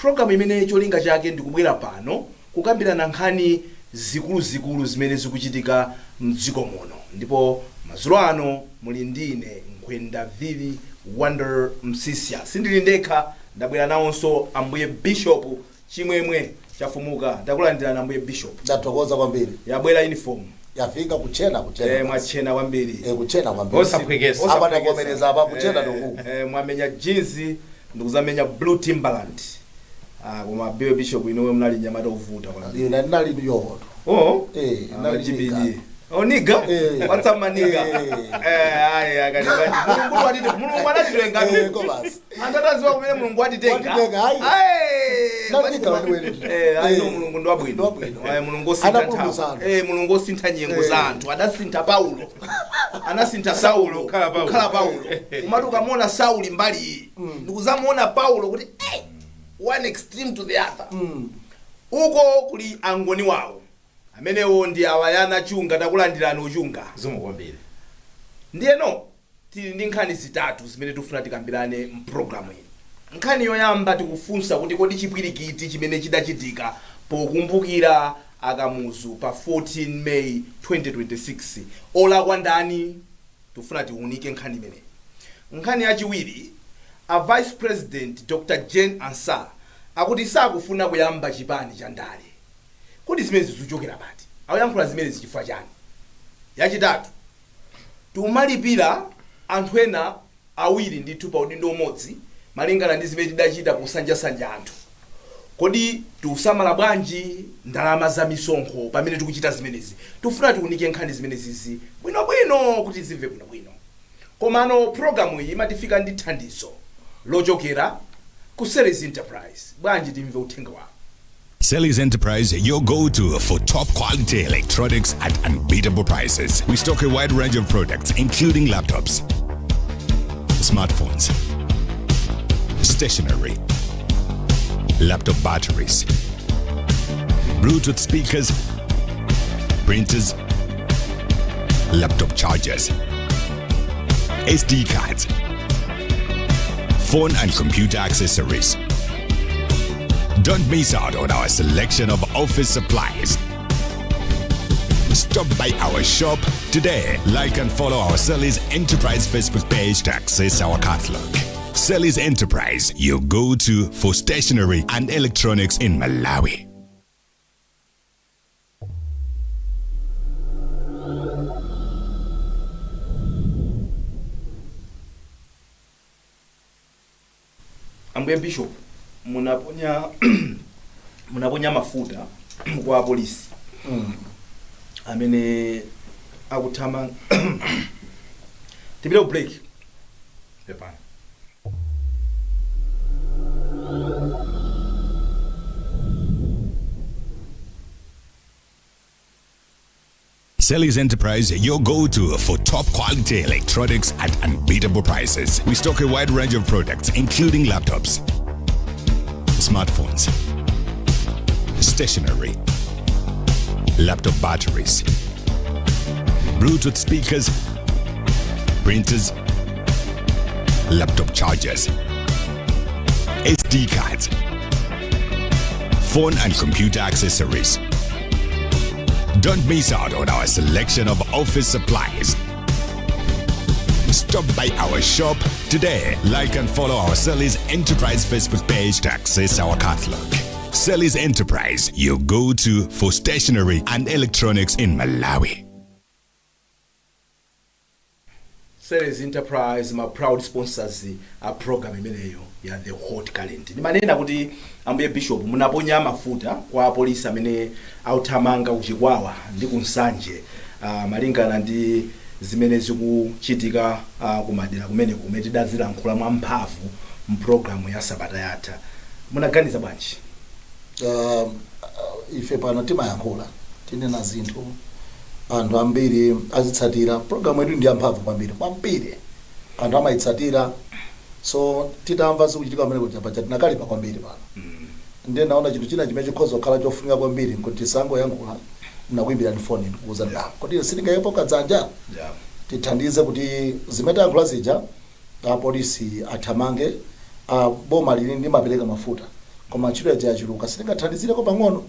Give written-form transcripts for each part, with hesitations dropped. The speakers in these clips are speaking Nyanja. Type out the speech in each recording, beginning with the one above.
Programu imene cholinga chake ndikubwera pano kukambirana nkhani zikuluzikulu zimene zikuchitika mdziko muno. Ndipo madzulo ano muli ndine Nkhwenda Vivi Wonder Msisya. Sindili ndekha, ndabwera nawonso Ambuye Bishop Chimwemwe Chafumuka. Takulandirani Ambuye Bishop. Ndathokoza kwambiri. Yabwera uniform. Yafika kuchena kuchena. Mwachena kwambiri. Kuchena kwambiri. Osaphwekesa. Apa ndavomereza apa kuchena ndoku. Mwamenya jeans ndikuzamenya blue Timberland. Ah, koma Bill Bishop inuwe mnali nyamata ovuta kwambiri. Ine ndinali yohoto. Oh? Ndinali GPD. nigga. Oh, nigga? Eh. What's up, my nigga? Eh. Ayi, akati bati. Mulungu atite, Mulungu anatitenga. Kobasi. Antataziwa kumene Mulungu atitenga. Watitenga, ayi. Ayi. Ndali nigga weniweni. Ayi, no, Eh. Mulungu ndi wabwino. Ndi wabwino. Mulungu osintha nthawi. Anapulumutsa anthu. Mulungu osintha nyengo za anthu. Adasintha Paulo. Anasintha Saulo Kukhala Paulo. Kukhala Paulo. Umati ukamuona Sauli mbali iyi. Ndikuzamuona Paulo kuti one extreme to the other. Uko kuli angoni wawo. Amenewo ndi awayana chunga, takulandirani uchunga. Zikomo kwambiri. Ndiyeno tili ndi nkhani zitatu zimene tikufuna tikambirane mpulogalamu iyi. Nkhani yoyamba tikufunsa kuti kodi chipwirikiti chimene chidachitika pokumbukira Akamuzu pa 14 May 2026 olakwa ndani? Tikufuna tiunike nkhani imeneyi. Nkhani yachiwiri, a Vice President Dr. Jane Ansah akuti sakufuna kuyamba chipani cha ndale. Kodi zimenezi zikuchokera pati? Akuyankhula zimenezi chifukwa chani? Yachitatu, timalipira anthu ena awiri ndithu pa udindo umodzi malingana ndi zimene tidachita posanjasanja anthu. Kodi tikusamala bwanji ndalama za misonkho pamene tikuchita zimenezi? Tikufuna tiunike nkhani zimenezizi bwinobwino kuti zimve bwinobwino. Komano programu iyi imatifika ndi thandizo lochokera ku Selly's Enterprise. Bwanji timve uthenga wawo. Selly's Enterprise, your go-to for top quality electronics at unbeatable prices. We stock a wide range of products, including laptops, smartphones, stationery, laptop batteries, Bluetooth speakers, printers, laptop chargers, SD cards, phone and computer accessories. Don't miss out on our selection of office supplies. Stop by our shop today. Like and follow our Selly's Enterprise Facebook page to access our catalog. Selly's Enterprise, your go-to for stationery and electronics in Malawi. Ambuye Bishop, munaponya mafuta kwa apolisi amene akuthama. Tipite ku break. Pepani. Selly's Enterprise, your go-to for top quality electronics at unbeatable prices. We stock a wide range of products, including laptops, smartphones, stationery, laptop batteries, Bluetooth speakers, printers, laptop chargers, SD cards, phone and computer accessories. Don't miss out on our selection of office supplies. Stop by our shop today. Like and follow our Selly's Enterprise Facebook page to access our catalog. Selly's Enterprise, your go-to for stationery and electronics in Malawi. Selly's Enterprise, ma proud sponsors a program imeneyo ya The Hot Current. Ndimanena kuti Ambuye Bishop munaponya mafuta kwa apolisi amene authamanga kuchikwawa ndi kunsanje, malingana ndi zimene zikuchitika kumadera kumene kumene tidazilankhula mwamphamvu mpulogalamu ya sabata yatha. Munaganiza bwanji? Ife pano timayankhula, tinena zinthu, anthu ambiri azitsatira. Programu yedu ndi yamphamvu kwambiri kwambiri, anthu amayitsatira. So titamva zikuchitika pamene kuja paja tinakalipa kwambiri pano. Ndiye naona chinthu china chimene chikhoza kukhala chofunika kwambiri nkuti tisangoyankhula, nakuimbirani foni ndikuwuzani, kodi sitingayepo kadzanja tithandize kuti zimene tayankhula zija apolisi athamange. Boma lili ndimapereka mafuta Koma ntchito yaja yachuluka, sitingathandizireko pang'ono.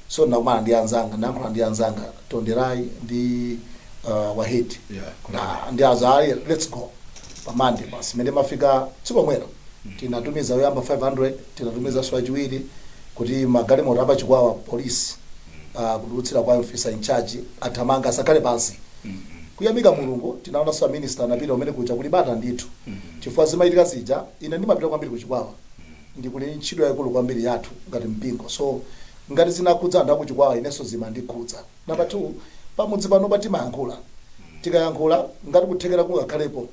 So ndakumana ndi anzanga, ndayankhula ndi anzanga Tonderai ndi Wahid. Kuti ndi azali, let's go pamande basi. Mene mafika tsiku lomwelo, tinatumiza yoyamba 500, tinatumiza wachiwiri kuti magalimoto apachikwawa polisi, kudutsira kwa officer in charge, athamanga asakhale pansi. Kuyamika Mulungu, tinaona sa minister anapita umene kuja kulibata ndithu, chifukwa zimayitika zija, ine ndimapita kwambiri kuchikwawa, ndikuli ntchito yayikulu kwambiri yathu ngati mpingo. So ngati zinakhudza anthu akuchikwawa, inenso zimandikhudza. Number two, pamudzi pano patimayankhula, tikayankhula ngati kuthekera kungakhalepo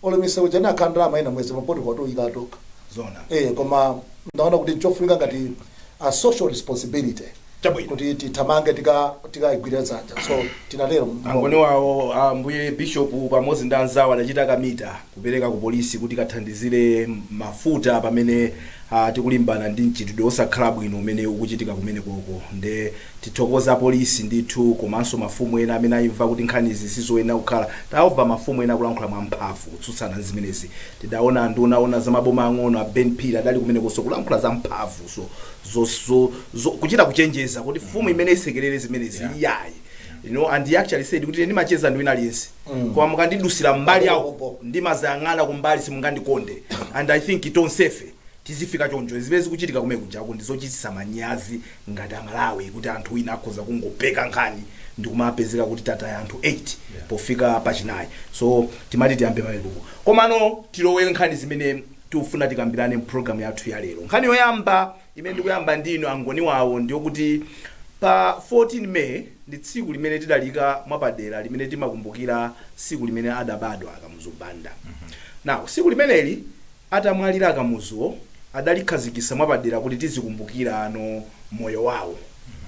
olemise uja nakhala ndalama ina mwezi mapoti kwatuyika atoka. Zona. Koma ndaona kuti nchofunika ngati a social responsibility kuti tithamange tikayigwirira dzanja, so tinatero. Angoni wawo, ambuye bishop pamodzi ndi anzawo adachita kamita kupereka ku polisi kuti kathandizire mafuta pamene tikulimbana ndi mchitidwe osakhala bwino umene ukuchitika kumene koko. Nde tithokoza polisi ndithu, komanso mafumu ena amene ayimva kuti nkhanizi sizoyenera kukhala. Taobva mafumu ena akulankhula mwamphamvu kutsutsana ndi zimenezi. Tidaona nduna ona za maboma ang'ono a Ben Phiri adali kumenekonso kulankhula za mphamvu, so zo kuchita kuchenjeza kuti fumu imene isekerere zimenezi iyayi. And he actually said kuti ndimacheza ndi wina aliyense, koma mukandidusira mbali yawo Popo. ndimazayang'ana kumbali, simungandikonde. And I think tonsefe tizifika choncho. Zimene zikuchitika kumene kujako ndizochititsa manyazi ngati Amalawi, kuti anthu wina akhoza kungopeka nkhani ndikumapezeka kuti tataya anthu 8 pofika pachinayi. So timati tiyambe pamenepo, komano tilowe nkhani zimene tikufuna tikambirane mpulogalamu yathu ya lero. Nkhani yoyamba imene ndikuyamba ndinu angoni wawo ndiyokuti pa 14 May ndi tsiku limene tidalika mwapadera limene timakumbukira tsiku limene adabadwa Akamuzu Banda. Now, tsiku limeneli atamwalira Akamuzuwo, adalikhazikitsa mwapadera kuti tizikumbukira ano moyo wawo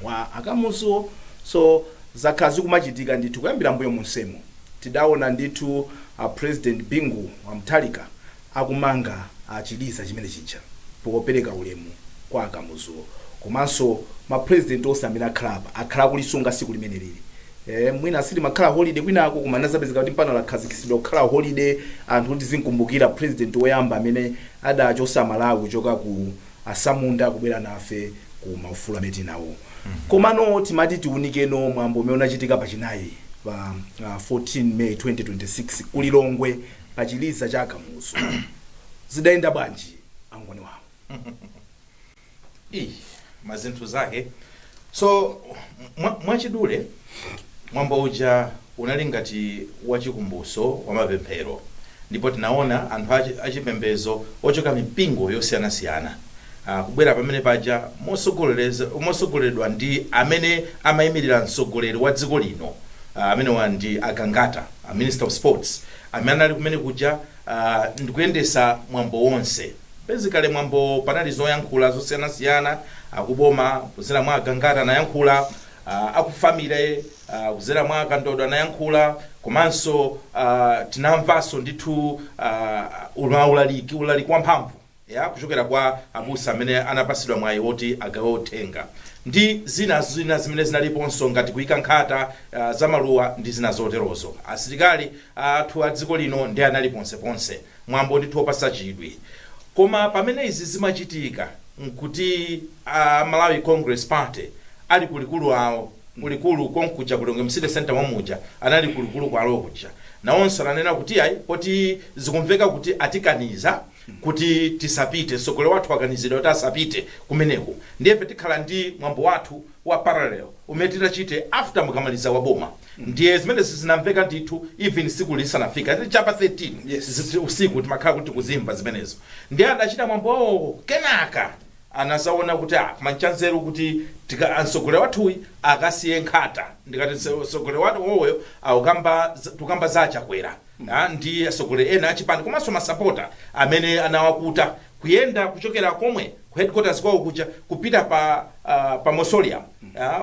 wa Akamuzuwo. So zakhala zikumachitika ndithu kuyambira mbuyo monsemo. Tidaona ndithu President Bingu wa Mutharika akumanga achiliza chimene chija popereka ulemu kwa Akamuzuwo, komanso ma president onse amene akhala apa akhala akulisunga tsiku limene lili. Mwina silimakhala holiday kwinako, koma anazapezeka kuti mpano lakhazikitsidwa kukhala holiday, anthu kuti zinkumbukira president woyamba amene adachosa Malawi kuchoka ku asamunda kubwera nafe ku maufulu amene tinawo. Komano timati tiunikeno mwambo umene unachitika pachinayi pa 14 May 2026 kulilongwe pachiliza cha Akamuzu. Zidayenda bwanji, angoni wawo? Ii, mazinthu zake. So mwachidule, mwambo uja unali ngati wachikumbuso wa mapemphero, ndipo tinaona anthu achipembedzo ochoka mipingo yosiyanasiyana kubwera pamene paja mosogoleredwa ndi amene amayimirira mtsogoleri wa dziko lino, amenewa ndi Agangata, a Minister of Sports, amene anali kumene kuja ndikuyendesa mwambo wonse. Basically mwambo panali zoyankhula zosiyanasiyana. Akuboma kuzera mwa Agangata anayankhula, akufamily kuzera mwa Akandodo anayankhula, komanso tinamvanso ndithu ulaliki wamphamvu ya kuchokera kwa abusa amene anapasidwa mwayi woti agawe uthenga, ndi zina zina zimene zinaliponso ngati kuyika nkhata za maluwa ndi zina zoterozo. Asilikali athu a dziko lino ndi anali ponseponse. Mwambo ndithu wopasa chidwi. Koma pamene izi zimachitika, nkuti a Malawi Congress Party ali kulikulu awo, kulikulu konkuja kulilongwe city center mwamuja, anali kulikulu kwalo kuja. Nawonso ananena kuti ayi, poti zikumveka kuti atikaniza kuti tisapite, mtsogoleri wathu akanizidwa kuti asapite kumeneko, ndiye ife tikhala ndi mwambo wathu wa parallel umene titachite after mukamaliza wa boma. Ndiye zimene zinamveka ndithu even siku lisanafika chapa 13 usiku timakhala kuti tikuzimva zimenezo. Ndiye adachita mwambo wawowo, kenaka anazaona kuti koma nchanzeru kuti tika amtsogoleri wathuyi akasiye nkhata. Ndikati mtsogoleri wathu wowoyo, akukamba tukamba za Achakwera ndi atsogoleri ena achipani komanso masapota amene anawakuta kuyenda kuchokera komwe ku headquarters kwawo kuja kupita pa mausoleum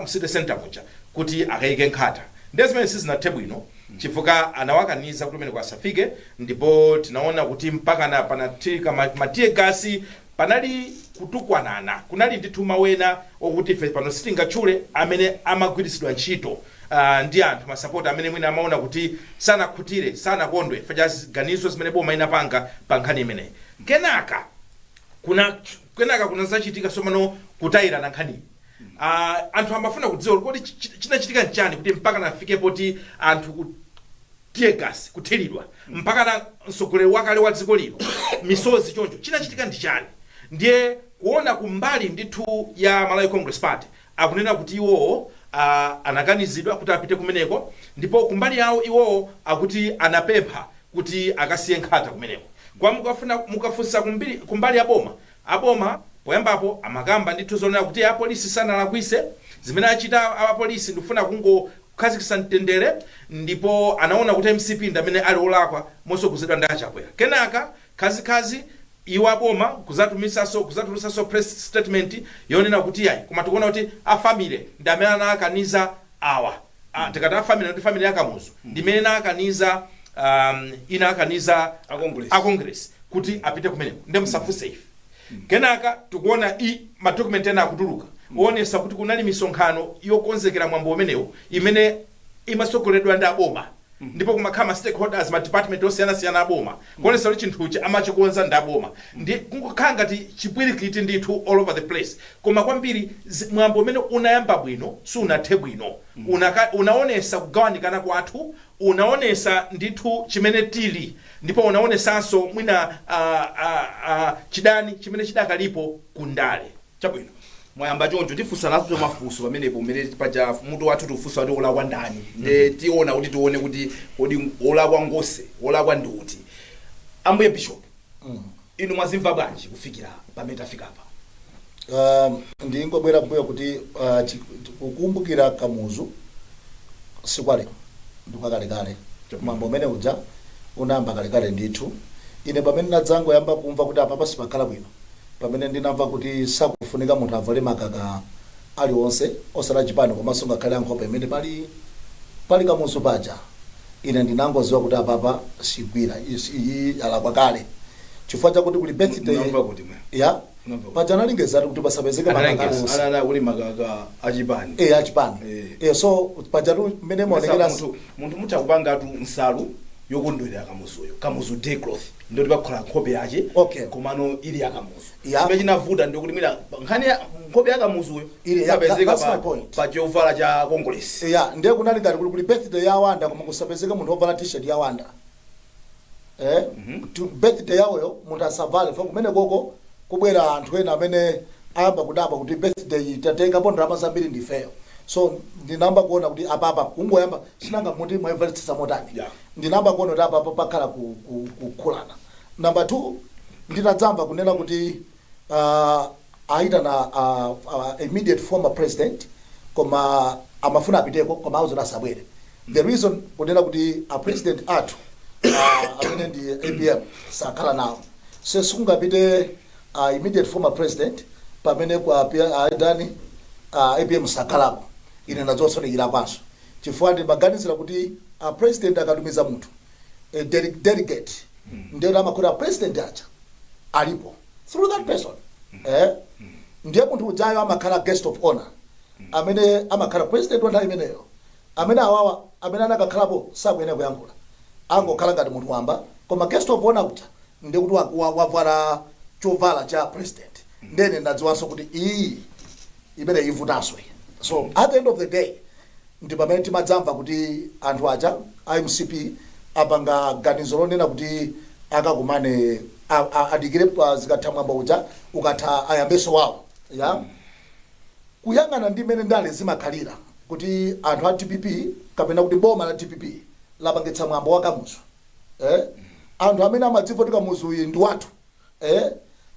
city center kuja kuti akayike nkhata. Ndiye zimene sizinathe bwino chifukwa anawakaniza kuti kumene asafike, ndipo tinaona kuti mpaka panathirika ma tear gas, panali kutukwanana, kunali ndithu mawena okuti ife pano sitingatchule amene amagwiritsidwa ntchito ndi anthu masapota amene mwina amaona kuti sanakhutire, sanakondwe chifukwa cha ziganizo zimene boma inapanga pa nkhani imeneyi. Kenaka Kuna kenaka kunazachitika somano kutayirana nkhaniyi. Anthu amafuna kudziwa kuti chinachitika nchani kuti mpaka nafike poti anthu ku tear gas kuthiridwa, mpaka na mtsogoleri wakale wa dziko lino misozi choncho, chinachitika ndi chani? Ndiye kuona kumbali ndithu ya Malawi Congress Party akunena kuti iwowo anakanizidwa kuti apite kumeneko, ndipo kumbali yawo iwowo akuti anapempha kuti akasiye nkhata kumeneko. Kwa mukafuna mukafunsa kumbali ya boma, aboma poyambapo amakamba ndithu zonena kuti apolisi sanalakwise zimene achita. Apolisi ndikufuna kungokhazikitsa mtendere, ndipo anaona kuti MCP ndi amene ali olakwa mosogozedwa ndi Achakwera. Kenaka khazikhazi iwo aboma kuzatulusanso press statement yonena kuti yayi, koma tikuona kuti a family ndi amene anakaniza awa. Tikati a family ndi family ya Kamuzu ndi imene inakaniza A Congress. A Congress kuti apite kumeneko, ndi musafunse ife. Kenaka tikuona i ma document ena akutuluka kuonesa kuti kunali misonkhano yokonzekera mwambo umenewu imene imasogoledwa ndi aboma, ndipo kumakhala ma stakeholders, ma department osiyanasiyana aboma, kuonesa kuti chinthuchi amachikonza ndi aboma. Ndi kungokhala ngati chipwirikiti ndithu all over the place. Koma kwambiri mwambo umene unayamba bwino sunathe bwino. Unaonesa kugawanikana kwathu, unaonesa ndithu chimene tili, ndipo unaonesanso mwina chidani chimene chidakalipo kundale. Chabwino, mwayamba choncho, tifunsa nazo mafunso pamenepo umene paja mutu wathu tiufunsa kuti olakwa ndani. Nde tiona kuti tione kuti kodi olakwa ngose, olakwa ndi uti. Ambuye Bishop, inu mwazimva bwanji kufikira pamene tafikapa? Ndingobwera kumbuyo kuti kukumbukira Kamuzu sikwalero, ndikwakalekale. Mwambo umene uja unayamba kalekale ndithu. Ine pamene ndadzangoyamba kumva kuti apapa sipakhala bwino, pamene ndinamva kuti sakufunika munthu avale makaka aliwonse, osati chipani komanso ngakhale ankhope imene pali Kamuzu paja, ine ndinangoziwa kuti apapa sigwira, iyi yalakwa kale, chifukwa chakuti kuli birthday. Munamva kuti mwe? Ya. Munamva kuti? Paja analengezatu kuti pasapezeke makaka Analengeza. aliwonse. Anana kuli makaka achipani. Eh, achipani. Eh. Eh, so pajatu mmene maonekera Munthu mutha kupangatu nsalu yokondwerera Kamuzuyo, Kamuzu Day cloth, ndoti pakhala nkhope yache, komano ili yaKamuzu. Chimene chinavuta ndikuti mwina nkhani ya nkhope ya Kamuzuyo Ili isapezeka that's my point. pa chovala cha Congress. Ya, ndiye kunali ngati kuli birthday ya Wanda koma kusapezeka munthu wovala T-shirt ya Wanda. Eh, birthday yawoyo munthu asavale fa kumene koko kubwera anthu ena amene ayamba kudabwa kuti birthday tatengapo ndalama zambiri ndifeyo. So ndinamba kuona kuti apapa kungoyamba sinanga muti mwayimvalitsitsa motani. Ndinamba kuona kuti apapa pakhala kukhulana. Number 2, nditadzamva kunena kuti aitana immediate former president, koma amafuna apiteko koma auzona asabwere. The reason kunena kuti a president athu amene ndi APM sakhala nawo, so sikungapite immediate former president pamene kwa dani APM sakhalapo. Ine ndadzosonekera kwanso chifukwa ndimaganizira kuti a president akatumiza munthu, a delegate, ndiye amakhala president aja alipo through that person. Eh, ndiye munthu ujayo amakhala guest of honor amene amakhala president wa nthawi imeneyo, amene awawa amene anakakhalapo sakuyenera kuyankhula, angokhala ngati munthu wamba, koma guest of honor uja ndiye kuti wavala chovala cha president. Ndene ndadziwanso kuti iyi imene ivutanso iyi. So at the end of the day ndi pamene timadzamva kuti anthu aja a MCP apanga ganizo lonena kuti akakumane, adikire pa zikatha mwambo uja ukatha ayambenso wawo. Ya, kuyang'ana ndi mmene ndale zimakhalira kuti anthu a DPP kapena kuti boma la DPP lapangitsa mwambo wa Kamuzu, eh? Anthu amene amadziwa kuti Kamuzu uyu ndi wathu, eh?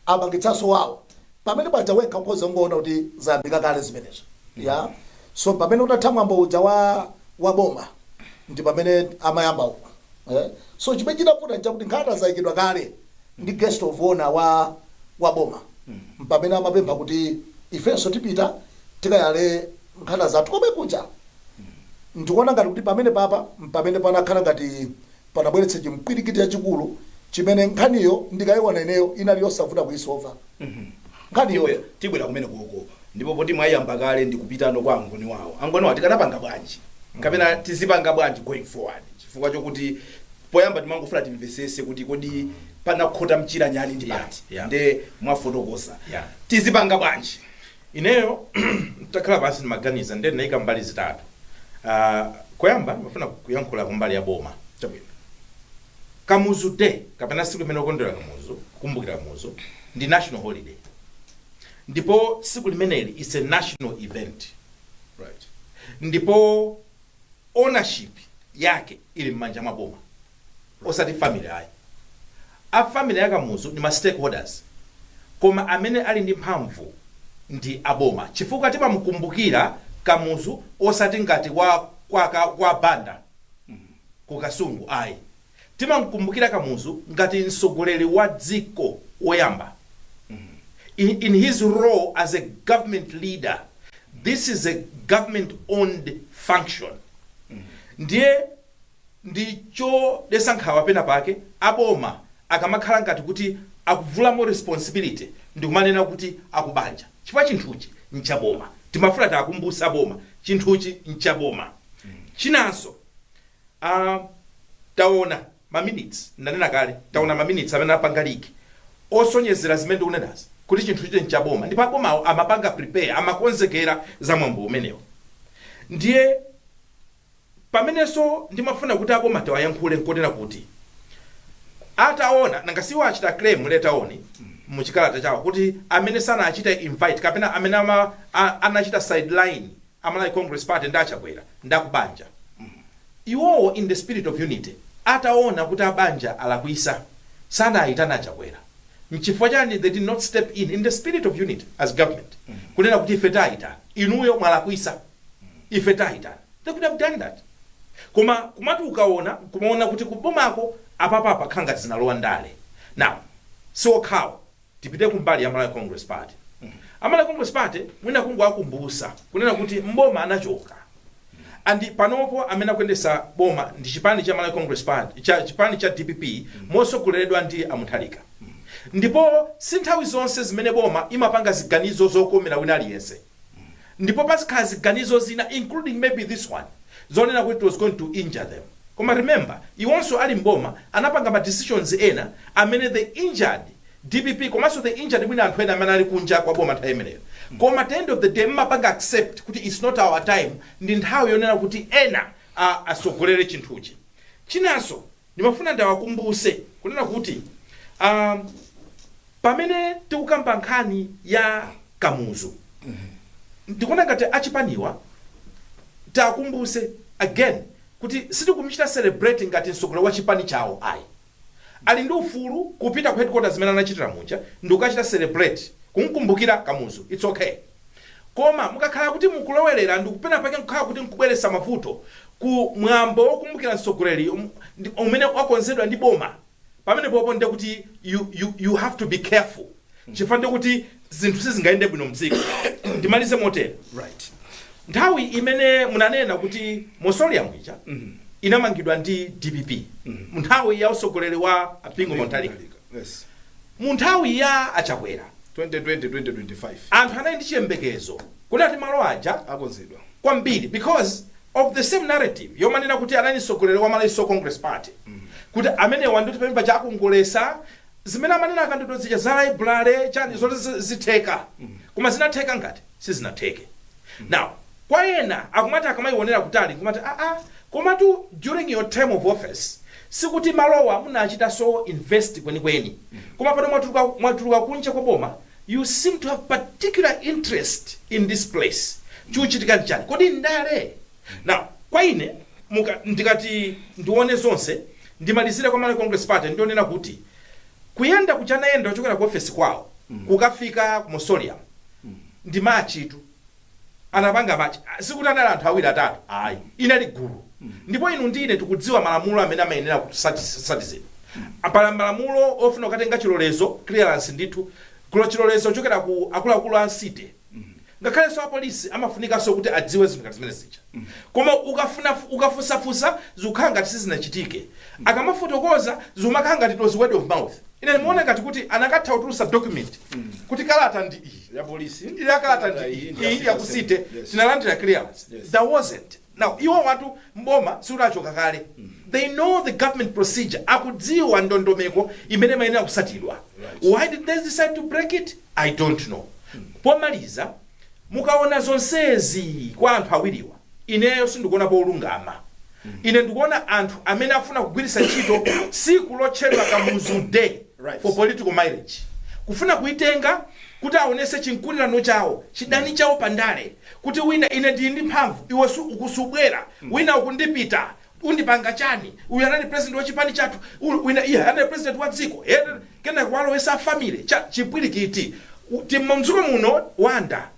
Apangitsanso wawo pamene paja, wekha ukhoza kungoona kuti zayambika kale zimenezo. Ya, so pamene utatha mwambo uja wa boma ndi pamene amayamba uku, eh? So chimene chinavuta nchakuti nkhata zayikidwa kale ndi guest of honor wa boma, pamene amapempha kuti ifenso tipita tikayale nkhata zathu komwe kuja. Ndikuona ngati kuti pamene papa pamene panakhala ngati panabweretsa chimpwirikiti chachikulu chimene nkhaniyo ndikayiona ineyo inali yosavuta kuisova nkhaniyo. Tibwera kumene koko, ndipo poti mwayamba kale ndikupitano kwa angoni wawo. Angoni wawo, tikanapanga bwanji kapena tizipanga bwanji going forward? Chifukwa chokuti poyamba timangofuna timvesese kuti kodi Panakhota mchira nyani ndi pati? Nde mwafotokoza. Tizipanga bwanji? Ineyo takhala pansi ndimaganiza, ndiye ndinayika mbali zitatu. Koyamba ndimafuna kuyankhula kumbali ya boma. Kamuzu Day kapena tsiku limene okondwera Kamuzu, kukumbukira Kamuzu, ndi national holiday, ndipo tsiku limeneli is a national event. Ndipo ownership yake ili m'manja mwa boma, osati family ayi. A family ya Kamuzu ndi ma stakeholders, koma amene ali ndi mphamvu ndi aboma, chifukwa timamukumbukira Kamuzu osati ngati wa kwa Banda ku Kasungu ayi. Timamkumbukira Kamuzu ngati mtsogoleri wa dziko woyamba in his role as a government leader. This is a government owned function. Ndiye ndi chodetsa nkhawa pena pake aboma akamakhala ngati kuti akuvulamo responsibility ndikumanena kuti akubanja, chifukwa chinthuchi nchaboma. Timafuna tiakumbutsa boma, chinthuchi nchaboma. Chinanso, taona ma minutes, ndanena kale, taona ma minutes amene apanga leak osonyezera zimene ndikunenazi, kuti chinthu chiche nchaboma, ndipo abomawo amapanga prepare, amakonzekera za mwambo umenewo. Ndiye pamenenso ndimafuna kuti aboma tiwayankhule nkonena kuti ataona nanga siwo achita claim later on muchikalata chawo kuti amene sanachita invite kapena amene anachita sideline Amalawi Congress Party ndi Achakwera ndi akubanja iwowo, in the spirit of unity, ataona kuti abanja alakwisa, sanayitana Achakwera, nchifukwa chani they did not step in the spirit of unity as government kunena kuti ife tayitana, inuyo mwalakwisa, ife tayitana? They could have done that. Koma kumati ukaona, kumaona kuti kubomako apapapa khala ngati zinalowa ndale. Now siokhawo, tipite kumbali ya Malawi Congress Party. Amalawi Congress Party, mwina kungowakumbusa kunena kuti mboma anachoka, and panopo amene akuyendesa boma ndi chipani cha Malawi Congress Party, cha chipani cha DPP mosogoleredwa ndi Amuthalika. Ndipo si nthawi zonse zimene boma imapanga ziganizo zokomera wina aliyense, ndipo pazikhala ziganizo zina, including maybe this one, zonena kuti it was going to injure them. Koma remember, iwonso ali mboma anapanga ma decisions ena amene they injured DPP, komanso they injured mwina anthu ena amene ali kunja kwa boma nthawi imeneyo. Koma at the end of the day mmapanga accept kuti it's not our time, ndi nthawi yonena kuti ena asogolere chinthuchi. Chinanso ndimafuna ndawakumbuse kunena kuti pamene tikukamba nkhani ya Kamuzu, ndikuona ngati achipaniwa takumbuse again kuti sitikumchita celebrate ngati mtsogoleri wa chipani chawo ayi. Ali ndi ufulu kupita ku headquarters zimene anachitira muja ndi kukachita celebrate kumkumbukira Kamuzu, it's okay. Koma mukakhala kuti mukulowerera ndi kupena pake nkukhala kuti nkubweretsa mavuto ku mwambo wokumbukira mtsogoleri umene wakonzedwa ndi boma, pamene popo ndiye kuti you have to be careful, chifukwa ndiye kuti zinthu sizingayende bwino mdziko. Ndimalize motere. Nthawi imene munanena kuti mausoleum ija inamangidwa ndi DPP mu nthawi ya usogoleri wa Apingo Mutharika, mu nthawi ya Achakwera 2020 2025, anthu anali ndi chiyembekezo kuti ati malo aja akonzedwa kwambiri, because of the same narrative yomanena kuti anali mtsogoleri wa Malawi Congress Party, kuti amenewa ndikuti pamene paja akongolesa zimene amanena akandido zija za library chani zoti zitheka. Koma zinatheka ngati sizinatheke. Now kwa ena akumati akamayionera kutali nkumati, aa, komatu during your term of office sikuti malowa munachita so invest kwenikweni, koma pano mwatuluka kunja kwa boma, you seem to have particular interest in this place. Chikuchitika nchani? Kodi ndale? Now kwa ine ndikati ndione zonse, ndimalizire kwa Malawi Congress Party, ndionena kuti kuyenda kuchanayenda kuchokera ku ofesi kwawo kukafika ku mausoleum ndi march tu. Anapanga march, sikuti anali anthu awiri atatu ayi, inali gulu. Ndipo inu ndine tikudziwa malamulo amene amayenera kutsatizidwa. Pala malamulo ofuna kukatenga chilolezo, clearance ndithu, kulo chilolezo kuchokera ku akuluakulu a city, ngakhalenso apolisi amafunikanso kuti adziwe zinthu ngati zimene zija. Koma ukafuna ukafusafusa, zikukhala ngati sizinachitike. Akamafotokoza zikumakhala ngati it was word of mouth. Ine ndimaona ngati kuti anakatha kutulutsa document kuti kalata ndi iyi ya polisi, ya kalata ndi iyi, iyi ya ku city, tinalandira clearance. There wasn't. Now iwo watu mboma sikuti achoka kale. They know the government procedure, akudziwa ndondomeko imene imayenera kusatidwa. Why did they decide to break it? I don't know. Pomaliza, mukaona zonsezi kwa anthu awiriwa, ineyo sindikuona polungama. Ine ndikuona anthu amene afuna kugwiritsa ntchito tsiku lotchedwa Kamuzu Day for political mileage, kufuna kuitenga kuti aonese chinkulirano chawo, chidani chawo pandale, kuti wina, ine ndili ndi mphamvu, iwe ukusubwera, wina ukundipita, undipanga chani, uyu anali president wa chipani chathu, wina iye anali president wa dziko. Kenaka walowesa family cha chipwirikiti. Mdziko muno wanda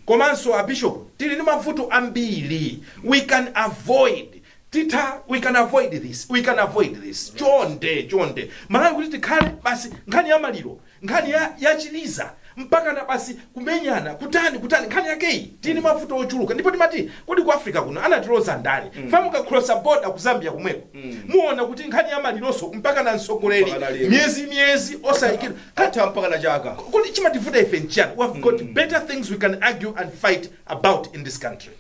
komanso abishop tili ndi mavuto ambiri. We can avoid, titha, we can avoid this, we can avoid this. Chonde, chonde, Malawi, kuti tikhale basi nkhani ya maliro, nkhani ya chiliza, mpaka na basi kumenyana, kutani kutani, nkhani yakeyi? Tili mavuto ochuluka. Ndipo timati, kodi ku Africa kuno anatiloza ndani? Fa mukakrosa border ku Zambia kumweko, muona kuti nkhani ya malironso mpaka na mtsogoleri Mpaka na lero. miyezi miyezi osayikidwa. Atha mpaka na chaka. Kodi chimativuta ife nchiyani? We have got better things we can argue and fight about in this country.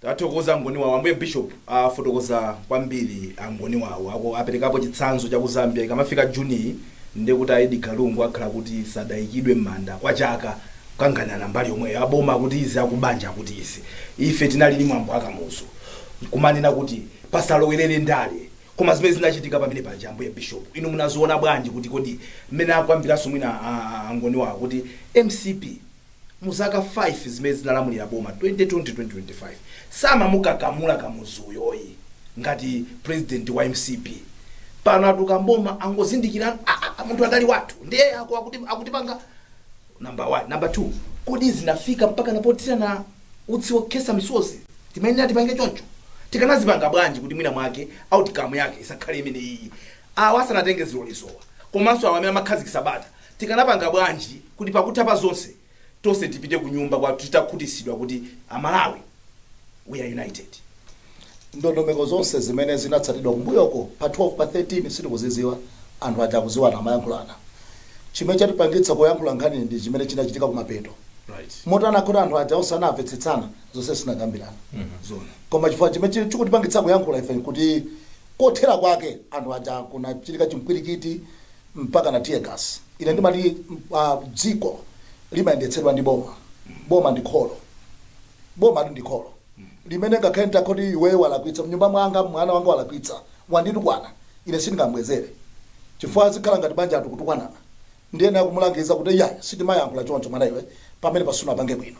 Tathokoza ngoni wawo. Ambuye Bishop afotokoza kwambiri angoni wawo ako, aperekapo chitsanzo cha ku Zambia. Ikamafika Juni, ndiye kuti a Edgar Lungu akhala kuti sadayikidwe m'manda kwa chaka, kukanganana mbali yomweyo, aboma kuti izi, akubanja kuti izi. Ife tinali ndi mwambo akamuzu, kumanena kuti pasalowerere ndale, koma zimene zinachitika pamene paja, ambuye Bishop, inu munaziona bwanji? Kuti kodi mmene akwambiranso mwina angoni wawo kuti MCP mu zaka 5 zimene zinalamulira boma, 2020 2025, samamukakamula Kamuzuyoyi ngati president wa MCP, pano atuka mboma angozindikira, "Ah, ah, munthu adali wathu, ndiye akutipanga." Number 1. Number 2, kodi zinafika mpaka napotirana utsi wokhesa misozi? Timayenera tipange choncho? Tikanazipanga bwanji kuti mwina mwake outcome yake isakhale imene iyi, awa asanatenge zilolezowa, komanso awa amene amakhazikitsa bata, tikanapanga bwanji kuti pakutha pa zonse tonse tipite ku nyumba kwa titakhutisidwa kuti Amalawi, we are united? Ndondomeko zonse zimene zinatsatidwa kumbuyoko pa 12, pa 13, sitikuziziwa. Anthu aja akuziwana, amayankhulana. Chimene chatipangitsa kuyankhula nkhani ndi chimene chinachitika kumapeto. Motana kuti anthu aja osanamvetsetsana, zonse sinakambirana. Zona. Koma chifukwa chimene chikutipangitsa kuyankhula ife kuti kothera kwake anthu aja kunachitika chimpwirikiti mpaka na tear gas. Ine ndimati dziko limayendetsedwa ndi boma. Boma ndi kholo, boma ndi kholo limene ngakhale nditakoti iweyo walakwitsa mnyumba mwanga, mwana wanga walakwitsa, wanditukwana, ine sindingambwezere chifukwa zikhala ngati banja athu kutukwanana. Ndiye kumulangiza kuti ya, sitimayankhula choncho mwana iwe, pamene pasuna pange bwino.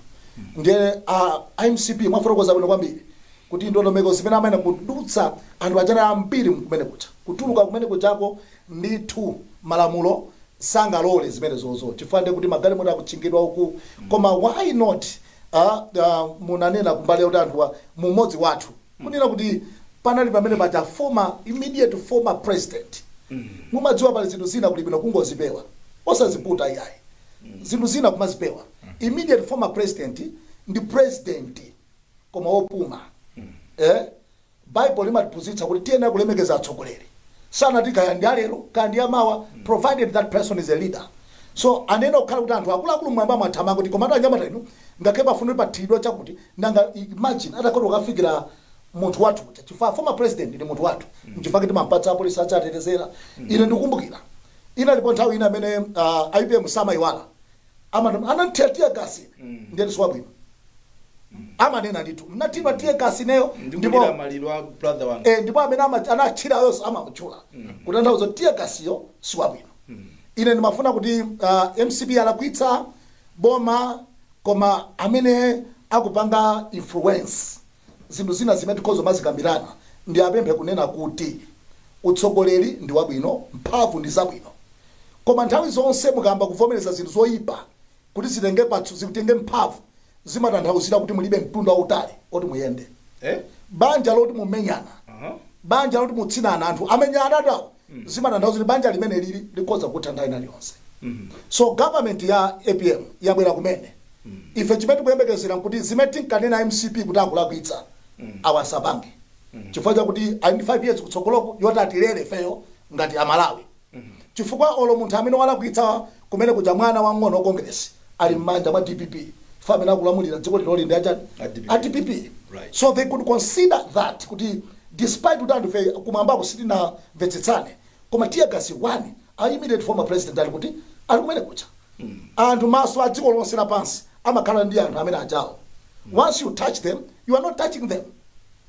Ndiye MCP mwafotokoza bwino kwambiri kuti ndondomeko zimene amene kudutsa anthu achana ambiri kumene kucha kutuluka kumene kuchako, ndithu malamulo sangalole zimene zozo, chifukwa ndiye kuti magalimoto akutchingidwa uku. Koma why not munanena kumbali kuti anthuwa mumodzi wathu, kunena kuti panali pamene paja former, immediate former president. Mumadziwa pali zinthu zina kuli bwino kungozipewa, osaziputa iyayi, zinthu zina kumazipewa. Immediate former president ndi president koma wopuma. Bible limatiphunzitsa kuti tiyenera kulemekeza atsogoleri, sanati kaya ndi alero kaya ndi amawa, provided that person is a leader. So anena kukhala kuti anthu akuluakulu mwamba mwathamanga kuti komatu anyamata inu, ngakhale pafunire pathiridwa chakuti nanga imagine atakhala ukafikira munthu wathu uja, chifukwa former president ndi munthu wathu, nchifukwa timampatsa apolisi achatetezera. Ine ndikukumbukira inalipo nthawi ina amene IPM samayiwala, ananthira tear gas, ndiye siwabwino, amanena ndithu mnathidwa tear gas ineyo. Ndikulira maliro a brother wanga. Ndipo amene anatchirayonso amamutchula, kutanthauza tear gasiyo siwabwino. Ine ndimafuna kuti MCP alakwitsa, boma, koma amene akupanga influence zinthu zina zimene tikhoza mazikambirana, ndi apemphe kunena kuti utsogoleri ndi wabwino, mphamvu ndi zabwino, koma nthawi zonse mukamba kuvomereza zinthu zoyipa kuti zitenge patsu, zitenge mphamvu, zimatanthauzira kuti mulibe mtunda wautali oti muyende. Banja loti mumenyana, banja loti mutsinana, anthu amenyana tawo, zimatanthauza kuti banja limene lili likhoza kutha nthawi iliyonse. So government ya APM yabwera kumene, ife chimene tikuyembekezera nkuti zimene tinkanena MCP kuti akulakwitsa, awasapange, chifukwa chakuti ali ndi 5 years kutsogoloko yoti atilere ifeyo ngati Amalawi, chifukwa olo munthu amene walakwitsa kumene kuja, mwana wang'ono wa Congress ali m'manja mwa DPP, chifukwa amene akulamulira dziko linoli ndi achani? A DPP. A DPP. Right. So they could consider that kuti Despite kuti anthu fe kumwambako sitinamvetsetsane, koma tear gas 1, a immediate former president ali kuti, ali kumene kucha. Anthu maso a dziko lonse lapansi amakhala ndi anthu amene ajawo. Once you touch them, you are not touching them,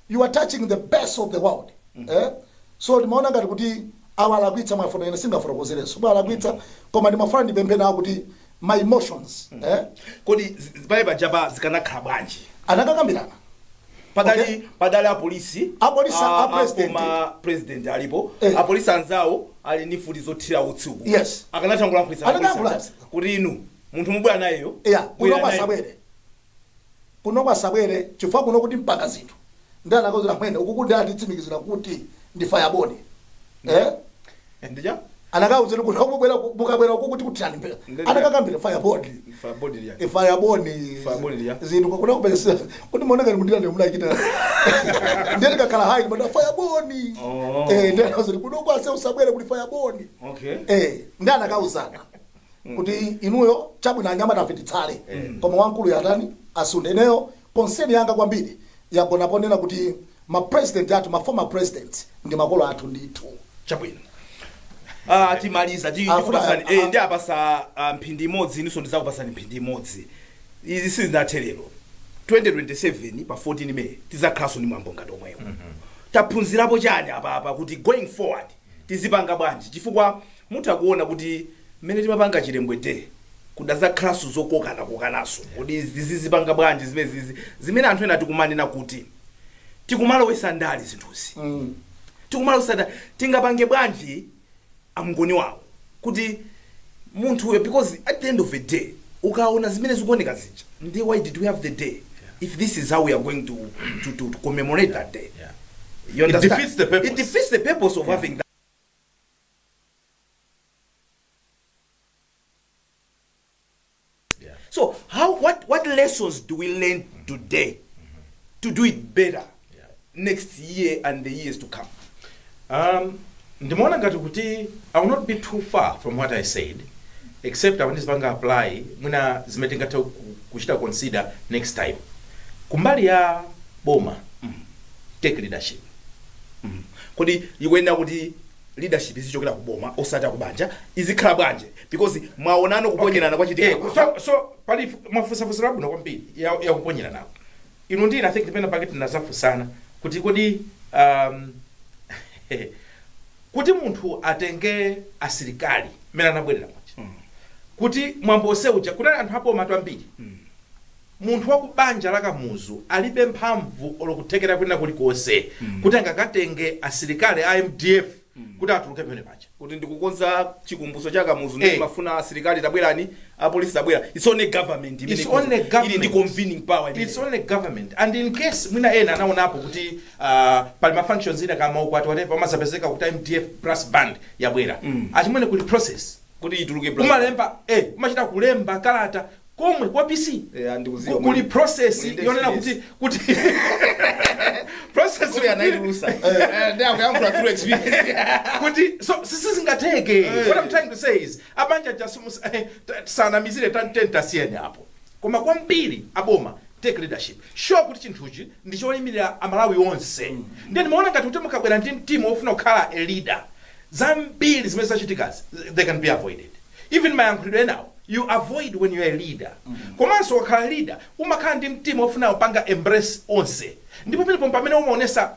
you are touching the best of the world, eh? So timaona ngati kuti awa alakwitsa. Mwafoto ine singafotokozerenso bwa alakwitsa, koma ndimafuna ndipemphe nawo kuti my emotions, eh? Kodi pale pajapa zikanakhala bwanji? Anakakambirana. Padali padali apolisi. Apolisi, a president. Koma president alipo. Eh. Apolisi anzawo ali ndi mfuti zothira utsi uku. Yes. Akanatha kulankhulitsa Anakankhula. kuti inu munthu mubwera nayeyo, Yeah, bwera kuno naye. kwasabwere, kuno kwasabwere, chifukwa kuno kuti mpaka zinthu ndi anakozera mwene uku kuti atitsimikizira kuti ndi fireball, eh? Ndija. Anakawuzira kuti mubwera, mukabwera uku kuti kuthirani mpera. Anakakambira fireball. Fireball ndija. Fireball. Fireball ndija. Zinthu kuna kupesa kuti muoneka ndimundira ndimulachita ndiye tikakhala hai mada fireball. Oh. Eh, ndiye anakawuzira kuno kwase usabwere kuti fireball. Okay. Eh, ndi anakauzana kuti inuyo chabwino anyamata afititsale, koma wamkulu yatani asunde. Ineyo concern yanga kwambiri yagona ponena kuti ma president athu, ma former president, ndi makolo athu ndithu. Chabwino. Timaliza Afuna- tikupasani, ndi apasa mphindi imodzi, inunso ndizakupasani mphindi imodzi. Izi sizinathe lero. 2027 pa 14 May tizakhalanso ndi mwambo ngati omwewo. Taphunzirapo chani apapa kuti going forward tizipanga bwanji? Chifukwa mutha kuona kuti mmene timapanga Chilembwe Day kudazakhalanso zokokana-kokanaso kuti zizipanga bwanji zimene zizi zimene anthu ena tikumanena kuti tikumalowesa ndale zinthuzi. Tikumalowesa ndale. Tingapange bwanji amngoni wawo kuti munthuyo, because at the end of the day ukaona zimene zikuoneka zija, ndi why did we have the day if this is how we are going to commemorate that day? You It understand? defeats the purpose. It defeats the purpose of having that. So how what lessons do we learn today to do it better next year and the years to come? Ndimaona ngati kuti I will not be too far from what I said, except apo ndizipanga apply mwina zimene tingathe kuchita consider next time. Kumbali ya boma, take leadership. Kodi ikuyenera kuti leadership izichokera ku boma osati akubanja? Izikhala bwanji? Because mwaonano kuponyerana kwachitika. So pali mwafusafusa labwino kwambiri ya kuponyera nako. Inu ndine, I think tipena pake tinazafunsana kuti kodi kuti munthu atenge asilikali mmene anabwerera muja kuti mwambo uja kunali anthu aboma ambiri, munthu wa ku banja la Kamuzu alibe mphamvu olokuthekera kwina kulikonse kuti angakatenge asilikali a MDF kuti atuluke pamene paja. Kuti ndikukonza chikumbutso cha Kamuzu, mafuna asilikali tabwerani, apolisi tabwera. It's only government imene It's only government. ili ndi convening power imene. It's only government. And in case mwina ena anaonapo kuti pali ma functions ina kama ukwati, whatever, amazapezeka kuti MDF brass band yabwera. Achimwene, kuli process. Kuti ituluke. Umalemba, umachita kulemba kalata komwe kwa PC. Andikuziwa. Kuli process Muli ndi yonena kuti experience. kuti process. Kuti anaitulusa. Ndi akuyankhula through experience. Kuti so sizingatheke. What I'm trying to say is abanja jasumus sanamizire tan tasiyeni apo, koma kwambiri aboma take leadership, sure kuti chinthuchi ndi choyimirira Amalawi onse. Ndiye ndimaona ngati kuti mukabwera ndi mtima wofuna kukhala a leader, zambiri zimene zachitikazi they can be avoided. Even mayankhulidwe enawo you avoid when you are a leader. Komanso wakhala leader, umakhala ndi mtima wofuna kupanga embrace onse, ndipo pamenepo pamene umaonesa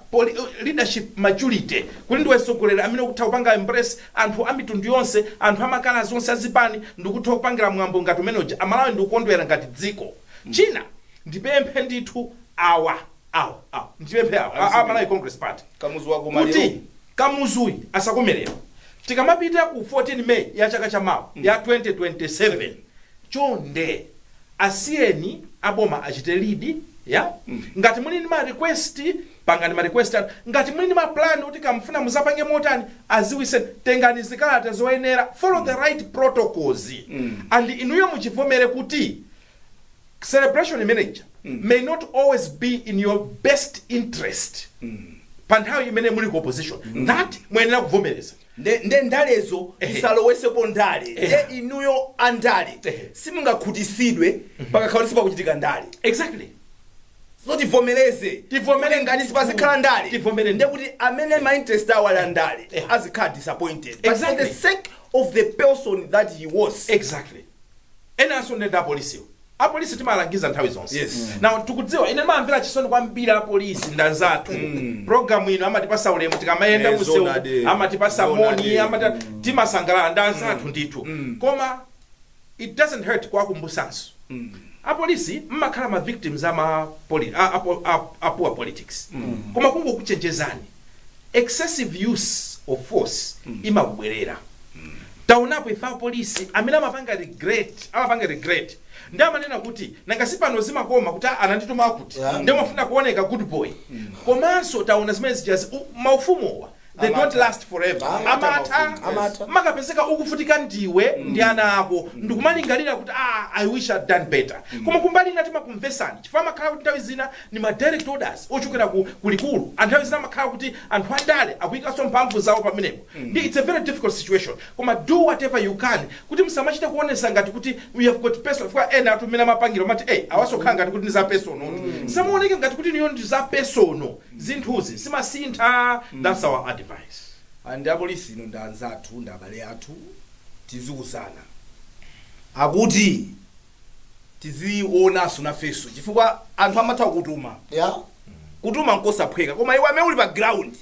leadership maturity, kuti ndiwe mtsogoleri amene ukutha kupanga embrace anthu a mitundu yonse, anthu amakala zonse, azipani, ndikutha kupangira mwambo ngati umene uja, Amalawi ndikukondwera ngati dziko. China ndipemphe ndithu awa awa awa, ndipemphe awa a Malawi Congress Party Kamuzu wako. Kuti Kamuzuyi asakomerera. Tikamapita ku 14 May ya chaka chamawa ya 2027, chonde asiyeni aboma achite lead ya. Ngati muli ndi ma request, pangani ma request anu. Ngati muli ndi ma plan kuti kamfuna muzapange motani, aziwiseni, tengani zikalata zoyenera, follow the right protocols. And inuyo muchivomere kuti celebration manager may not always be in your best interest pa nthawi imene muli ku opposition. That muyenera kuvomereza. Nde ndalezo tisalowesepo ndale. Nde inuyo andale simungakhutisidwe pakakhala sipakuchitika ndale. Exactly. So tivomereze. Tivomere. Kuti ngati sipazikhala ndale, Tivomere. ndekuti amene ma interest awo ali andale azikhala disappointed, but for the sake of the person that he was. Exactly. Enanso ndenda apolisiwo, apolisi timalangiza nthawi zonse. Now tikudziwa, ine ndimamvera chisoni kwambiri apolisi ndanzathu. Program ino amatipasa ulemu tikamayenda musewu, Zonade. amatipasa Zonade. moni, amati timasangalala ndanzathu ndithu. Koma it doesn't hurt kuwakumbusanso apolisi, mmakhala ma victims ama a poor politics. Koma kungokuchenjezani, excessive use of force imakubwerera. Taonapo ife apolisi amene amapanga regret ndi amanena kuti nanga si pano zimakoma kuti, "Ah, anandituma akuti," ndi amafuna kuoneka good boy. Komanso taona zimene zijazi, maufumuwa, they Amatha. don't last forever. Amatha. Amatha. Amatha. Makapezeka ukufutika ndiwe ndi ana ako, ndikumalingalira kuti, "Ah, I wish I'd done better." Koma kumbali ina timakumvesani, chifukwa amakhala kuti nthawi zina ni ma direct orders ochokera ku kulikulu. Anthawi zina amakhala kuti anthu andale akuyikanso mphamvu zawo pamenepo, ndi it's a very difficult situation. Koma do whatever you can kuti musamachite kuonesa ngati kuti we have got personal, chifukwa ena atumene amapangira amati, "Hey, awasokhala ngati kuti ndi za personal." Samaoneke ngati kuti niyo ndi za personal. Zinthuzi zimasintha. That's our advice. And apolisi ino ndi anzathu, ndi abale athu. Tiziuzana akuti tizionanso nafenso, chifukwa anthu amatha kutuma. Kutuma nkosaphweka, koma iwe amene uli pa ground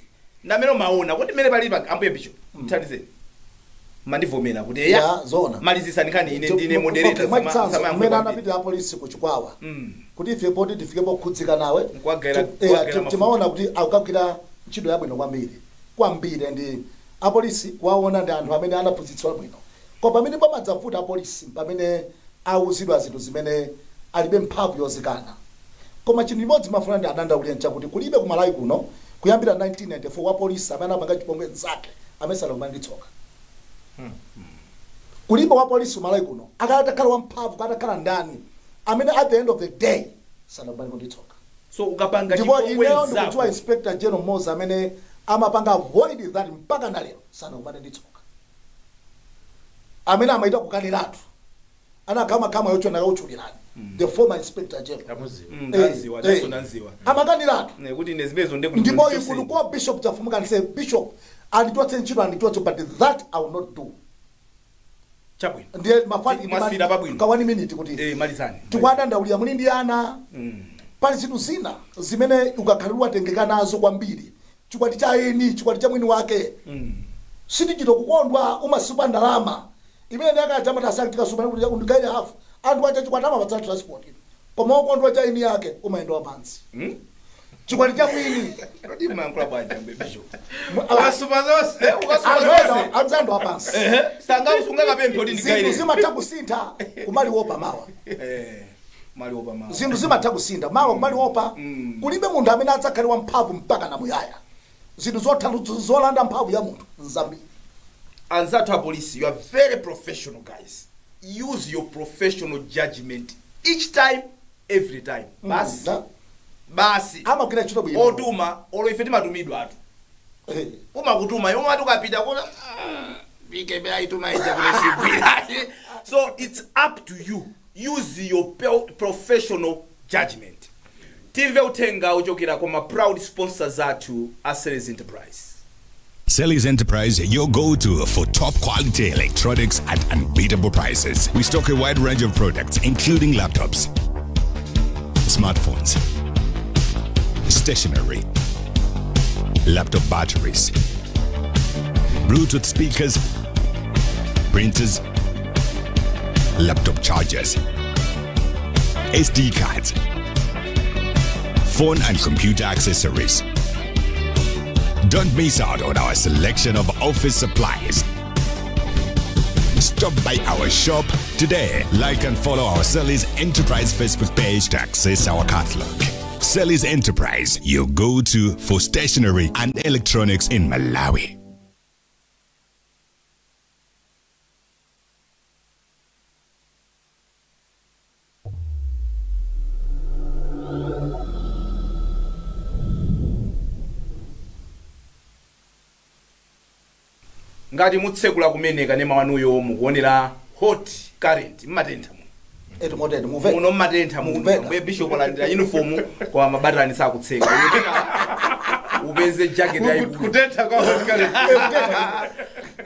ndi amene umaona kuti mmene pali pa. Ambuye Bishop, thandizeni, mandivomera kuti eya. Ya, zona. Malizisani nkhani, ine ndine moderator. Okay, mwachitsanzo, samayankhula mmene kwambiri. anapitira apolisi ku Chikwawa, kuti ife poti tifike pokhudzika nawe, Nkuwagayira mafuta. timaona kuti akukagwira ntchito yabwino kwambiri kwambiri, ndi apolisi kuwaona ndi anthu amene anaphunzitsidwa bwino. Koma pamene pamadzavuta apolisi, pamene awuzidwa zinthu zimene alibe mphamvu yozikana. Koma chinthu chimodzi mafuna ndi adandaulira nchakuti kulibe kumalawi kuno kuyambira 1994 wa polisi amene anapanga chipongwe nzake amene sanakumane ndi tsoka. Kulibe wa polisi kumalawi kuno, akatakhala wamphamvu, akatakhala ndani, amene at the end of the day sanakumane ndi tsoka. So ukapanga Ndipo chipongwe ineyo nzako, ndikudziwa Inspector General mmodzi amene amapanga avoid that mpaka na lero sanakumane ndi tsoka, amene amaita kukaniratu anakhamakama yocho nakauchulirani, the former Inspector General. Tamuziwa. Ndanziwa, ndaso ndanziwa. Amakaniratu. Ne, kuti ine zimenezo ndekuti Ndipo ndichoseni. if you call Bishop Chafumuka and say, "Bishop, andichotse ntchito, andichotse, but that I will not do." Chabwino. Ndiye mafati. Mwasira pabwino. Ka 1 minute kuti Malizani. tikuwadandaulira, muli ndi ana. Pali zinthu zina zimene ukakhalira watengeka nazo kwambiri. Chikwati cha eni, chikwati cha mwini wake, sitichito kukondwa. Umasupa ndalama imene ndiyakaja asaktikasuma kuti undigaire hafu. Anthu acha chikwati amapatsa transport, koma ukondwa cha eni yake umayenda wapansi. Chikwati cha mwini. Kodi mumayankhula bwanji, ambuye Bishop? Ukasupa zonse. Ukasupa zonse. Anzando wapansi. Ehe, sanga usungakapemphe kuti Zinthu ndigaire. zimatha kusintha, kumaliwopa mawa. Maliwopa mawa. Zinthu zimatha kusintha mawa, kumaliwopa. Kulibe munthu amene adzakhale wamphamvu mpaka namuyaya. Zinthu zotha zolanda mphamvu ya munthu nzambiri. Anzathu apolisi, you are very professional guys. Use your professional judgment each time, every time, basi. Basi. Amagwira ntchito bwino. Otuma, olo ife timatumidwa atu. Umakutuma iwe, umati ukapita kuona ikebe aituma ija kunesigwira. So it's up to you. Use your professional judgment. Timve uthenga uchokera kwa ma proud sponsors athu a Series Enterprise. Selly's Enterprise, your go-to for top quality electronics at unbeatable prices. We stock a wide range of products, including laptops, smartphones, stationery, laptop batteries, Bluetooth speakers, printers, laptop chargers, SD cards, phone and computer accessories. Don't miss out on our selection of office supplies. Stop by our shop today. Like and follow our Selly's Enterprise Facebook page to access our catalog. Selly's Enterprise, your go-to for stationery and electronics in Malawi. Ngati mutsekula kumene kanema wanuyo, mukuonera Hot Current. Mmatentha muno. Eti motete mumveka. Muno mmatentha muno. Mumveka. Mbuye bishop alandira uniform, koma mabatani sakutseka. Upeze jacket yayikulu. Kutentha kwa Hot Current.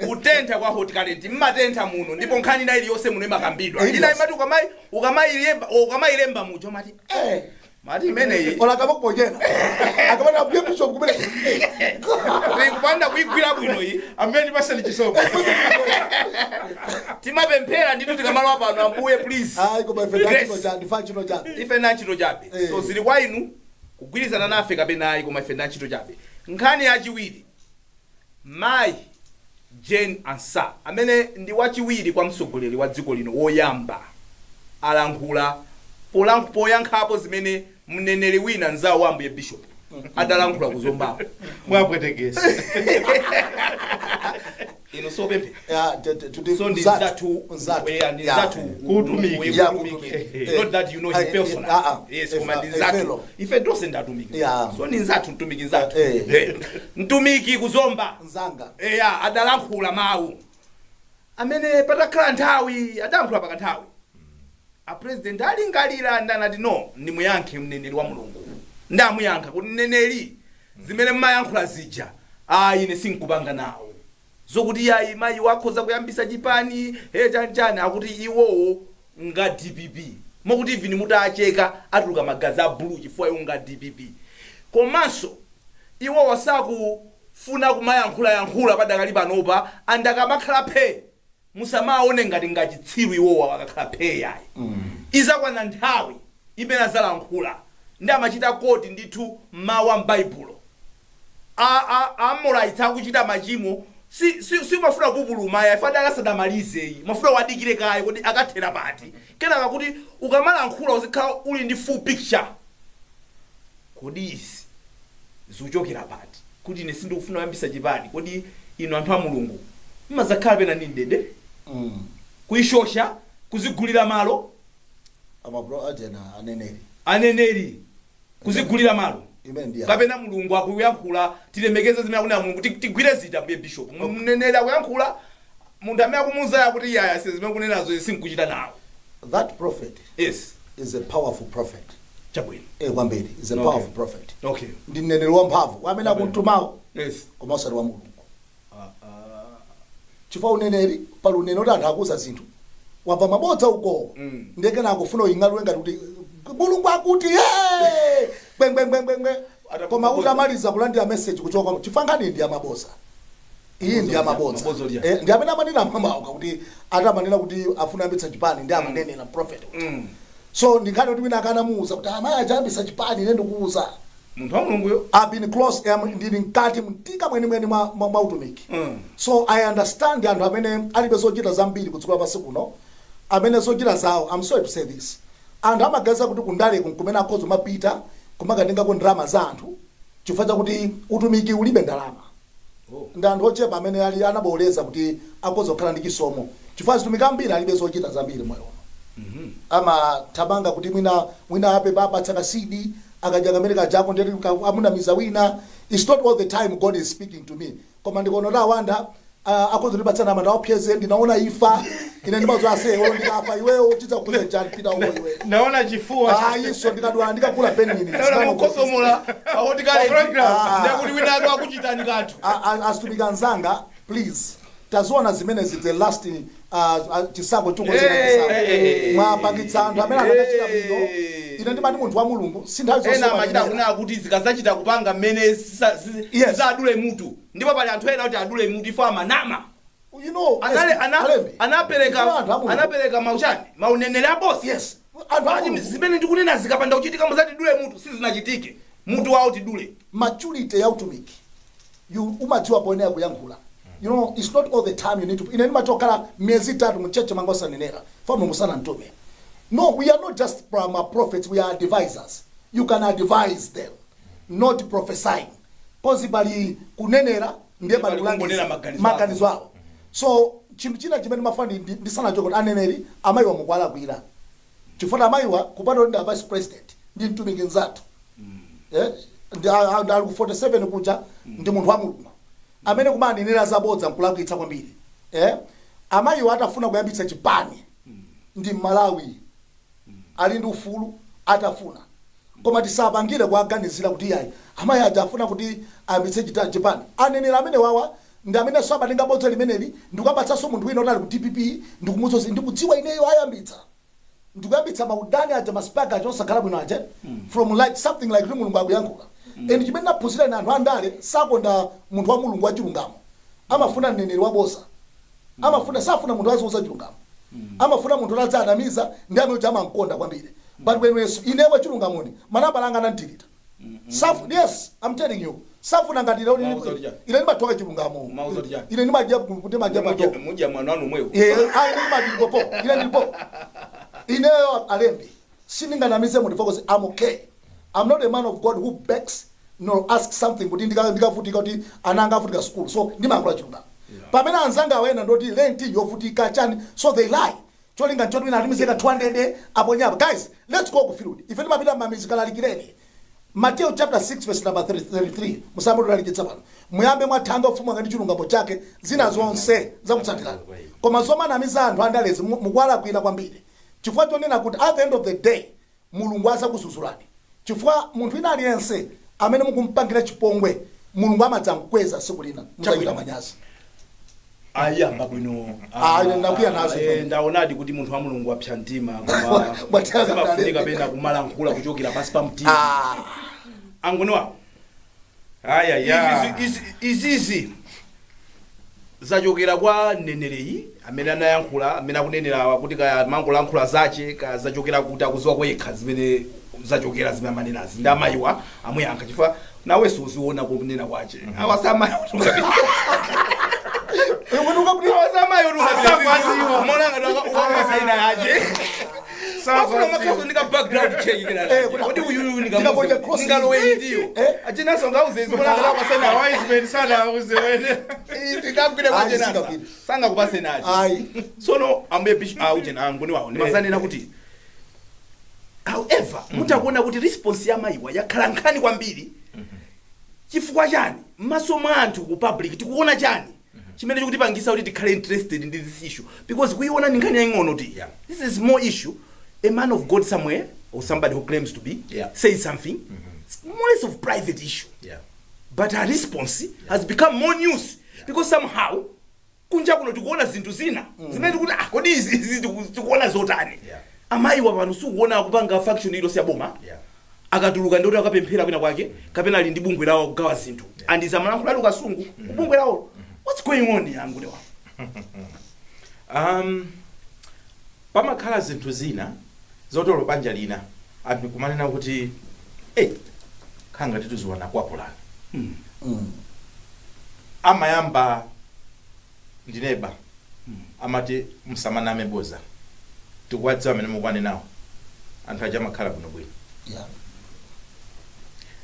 Kutentha kwa Hot Current, mmatentha muno, ndipo nkhani ina iliyonse muno imakambidwa. Yes. Ina imati ukamayilemba mujo mati mati imeneyi Ola akamakuponyera akamati ambuye bishop kumene tikupanda kuigwira bwino iyi. Amene pasani chisomo. Timapemphera ndithu tikamalowa pano, "Ambuye, please." Ayi, koma ife Grace. ndachino cha ndifa chino chabe. Ife na ntchito chabe. So zili kwa inu kugwirizana nafe kapena ayi, koma ife na ntchito chabe. Nkhani yachiwiri, mayi Jane Ansah, amene ndi wachiwiri kwa mtsogoleri wa dziko lino woyamba, alankhula poyankhapo zimene mneneri wina, mzawo wa ambuye bishop, adalankhula kuzombapo. Mwapwetekesa. Inu sopemphe. Ya, So ndi nzathu. nzathu. Nzathu. Yeah, ndi Yeah. nzathu. Kutumiki. Yeah, Kutumiki. kutumiki. Not that you know him personally. Yes, koma ndi nzathu. Fellow. Ife tonse ndatumiki. So ndi nzathu, mtumiki nzathu. Mtumiki kuzomba. Nzanga. Eya, adalankhula mawu amene patakhala nthawi adalankhula pakanthawi, a president alingalira ndanati, "No, ndimuyankhe mneneri wa Mulungu." Ndamuyankha kuti, "Mneneri, zimene mmayankhula zija, ayi, ine sinkupanga nawo zokuti yayi mayi wakhoza kuyambisa chipani he chanichani." Akuti iwowo nga DPP, mokuti even mutacheka atuluka magazi a blue chifukwa iwo nga DPP. Komanso iwowo sakufuna kumayankhulayankhula padakali panopa, and akamakhala phe musamaone ngati ngachitsiru. Iwowa akakhala phe yayi, izakwana nthawi imene azalankhula. Ndi amachita quote ndithu mawu a m'Baibulo. Amolaitsa akuchita machimo, si mafuna kupuluma ya fadala asadamalize, mafuna wadikire kaye kuti akathera pati. Kenaka kuti ukamalankhula uzikhala uli ndi full picture. Kodi izi zikuchokera pati kuti ine sindikufuna kuyambisa chipani? Kodi inu anthu a Mulungu mmazakhala pena ndi mdede kuyishosha, kuzigulira malo? Amapro ajena aneneri. Aneneri kuzigulira malo. Imene ndi Kapena Mulungu akuyankhula, tilemekeze zimene akunena Mulungu, tigwire zita. Mbuye bishop, mneneri akuyankhula, munthu amene akumuwuza kuti yaya, zimene kunenazo sinkuchita nawo. That prophet is a powerful prophet. Chabwino. Kwambiri, is a powerful prophet. Ndi mneneri wamphamvu amene akumtumawo, koma osati wa Mulungu, chifukwa uneneri pali uneneri kuti anthu akuuza zinthu, wamva mabodza uko, ndekena akufuna uying'alule ngati kuti Mulungu akuti, "Hey!" Ngwengwengwengwe. Koma utamaliza kulandira message kuchoka, chifukwa nkhani ndi yamaboza iyi, ndi yamabodza. Mabodza lya. Ndi amene amanena mamauka kuti atamanena kuti afuna ayambitsa chipani, ndi amanenera prophet. So ndinkhani kuti wina akanamuuza kuti amayi achayambitsa chipani, ine ndikuuza. Munthu wa Mulunguyo. I've been close, ndili mkati mtika mwenimweni mwa utumiki. So I understand anthu amene alibe zochita zambiri kudziko lapansi kuno, amene zochita zawo, I'm sorry to say this, anthu amaganiza kuti kundaleko kumene akhoza kumapita kumakatengako ndalama za anthu, chifukwa chakuti utumiki ulibe ndalama. Ndi anthu ochepa amene ali anaboleza kuti akhoza kukhala ndi chisomo, chifukwa azitumiki ambiri alibe zochita zambiri moyo uno. Amathamanga kuti mwina mwina ape apatsa kasidi akadya kamene kajako, ndeti amunamiza wina. It's not all the time God is speaking to me, koma ndikuona kuti awanda akhoza kundipatsa nama, ndaopseze, ndinaona ifa ine, ndimazo ase olo ndikafa iweyo chidzakuza chani? Pita uko iwe. Naona chifuwa. Ayiso ndikadwala ndikagula benini. Naona mukosomola pakuti kale Program. ndakuti wina ake akuchitani kanthu. Azitumiki anzanga, please, taziona zimenezi, the last chisankho chikukonzeka, chisankho mwapangitsa anthu amene anakachita bwino. Ine ndimati munthu wa Mulungu si nthawi zonse Ena amachita umanenera. kunena kuti zikazachita kupanga mmene zadule mutu, ndipo pali anthu ena kuti adule mutu ifo amanama. Alembi. Anapereka Ifo anthu a Mulungu. Anapereka mauchani, mauneneri abosi. Yes, anthu a Ati Mulungu. zimene ndikunena zikapanda kuchitika muzatidule mutu. Sizinachitike, mutu wawo tidule. Maturity ya utumiki, you umadziwa poyenera kuyankhula. It's not all the time you need to. Ine ndimachokhala miyezi 3 mcheche manga osanenera fa Mulungu sanantume. No, we are not just prophets, we are advisors. You can advise them, not prophesying, 'cause pali kunenera ndiye pali pali kungonena kulangiza maganizo. Maganizo awo. So chinthu china chimene mafani ndisanachoke, kuti aneneri amayiwa mukuwalakwira, chifukwa amayiwa kupatula ndi a vice president ndi mtumiki nzathu, ndi ali ku 47 kuja, ndi munthu wa Mulungu amene kumanenera zabodza nkulakwitsa kwambiri. Amayiwa atafuna kuyambitsa chipani, ndi Malawi. Ali ndi ufulu atafuna, koma tisapangire kuaganizira kuti iyayi, amayi aja afuna kuti ayambitse chipani. Aneneri amene wawa ndi amene so abatenga bodza limeneli ndikukapatsanso munthu wina otali ku DPP ndikumuzozi ndikudziwa ineyo ayambitsa, ndikuyambitsa maudani aja, ma spark aja osakhala bwino aja, from like something like kuti Mulungu akuyankhula. And chimene naphunzira ine, anthu andale sakonda munthu wa Mulungu wachilungamo, amafuna mneneri waboza. Amafuna, safuna munthu aziuza chilungamo, amafuna munthu adzanamiza, ndi amene uja amamkonda kwambiri. But when we inewe chilungamoni, manambala anga anandilita. Yes, I'm telling you, safuna ngati ine. Mauza kuti chani? Ine ndimathoka chilungamo. Mauza kuti chani? Ine ndimadya kuti madya Mudya pato. Mudya mwana wanu omwewo. Eh, ah, ine ndimati ndilipo, ine ndilipo, ineyo alembi sindinganamize munthu because I'm okay. I'm not a man of God who begs no ask something kuti ndikavutika kuti ana anga avutika school, so ndimayankhula chilungamo, pamene anzanga awena ndoti rent yovutika chani, so they lie. Cholinga nchoti wina atumizeka 200 aponyapa. Guys, let's go ku field. Ife timapita mmamizi, kalalikireni. Matthew chapter 6 verse number 33, musambe tulalikitsa pano. Muyambe mwathanga ufumu wake ndi chilungamo chake, zina zonse zakutsatirani. Koma zomanamiza anthu andalezi mukuwalakwira kwambiri, chifukwa chonena kuti at the end of the day Mulungu azakuzuzulani, chifukwa munthu wina aliyense amene mukumpangira chipongwe, Mulungu amadzamkweza tsiku lina, mudzachita manyazi. Ayamba bwino. Ah, ine ndakwiya nazo. Ndaonadi kuti munthu wa Mulungu apsa mtima, koma Bwataka zimafunika kale. pena kumalankhula kuchokera pansi pa mtima. Ah. Angoni wawo. Aya ya. Izizi zachokera kwa mnenereyi amene anayankhula, amene akunenera kuti kaya mangolankhula zache, kaya zachokera kuti akuziwa kwekha zimene zachokera, zimene amanenazi ndi amayiwa amuyankha, chifukwa nawenso uziona kunena kwache awasamayi. Awasamayi. Umonanga yache afuna makhaso ndika background check. Kodi uyuyu Ndikaponya cross. Ndingalowe ndiyo. Achinanso ngauze izi monanga Wise men sana auze wene. Singagwire Ayi, kwachenasa. singagwire. Sangakupase nachi. Ayi. Sono ambuye bishop auje angoni wawo ndimazanena kuti however mutakuona kuti response ya mayiwa yakhala nkhani kwambiri, chifukwa chani? M'maso mwa anthu ku public tikuona chani chimene chikutipangisa kuti tikhale interested in this issue? Because kuiona ndi nkhani yaying'ono ti this is more issue. A man of God somewhere or somebody who claims to be says something. It's more less of private issue, but her response has become more news because somehow kunja kuno tikuona zinthu zina zimene tikuti, ah, kodi izi tikuona zotani? Amayiwa pano sikuona akupanga function iliyonse ya boma. Akatuluka ndikuti akapemphera kwina kwake kapena ali ndi bungwe lawo kugawa zinthu, and izamalankhula ali ukasungu kubungwe lawo. What's going on, angule wawo? Pamakhala zinthu zina zotolo banja lina anthu kumanena kuti, hey, khanga tituziwana kwapulani. Amayamba ndineba amati msamaname boza, tikuwadziwa amene mukuwanenawo, anthu aja amakhala bwinobwino.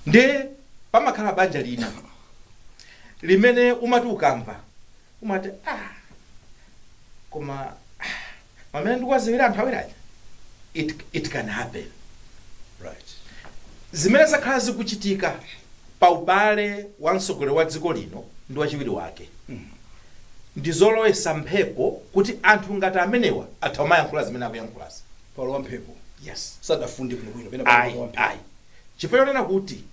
Nde pamakhala banja lina limene umati ukamva umati, ah, koma ah, pamene ndikuwaziwira anthu awiri aja, it can happen. Zimene zakhala zikuchitika pa ubale wa mtsogoleri wa dziko lino ndi wachiwiri wake ndi zolowesa mphepo kuti anthu ngati amenewa atha kumayankhula zimene akuyankhulazi. Palowa mphepo. Yes. Sadafunde bwinobwino pena. Ayi. Palowa mphepo. Ayi, chifukwa chonena kuti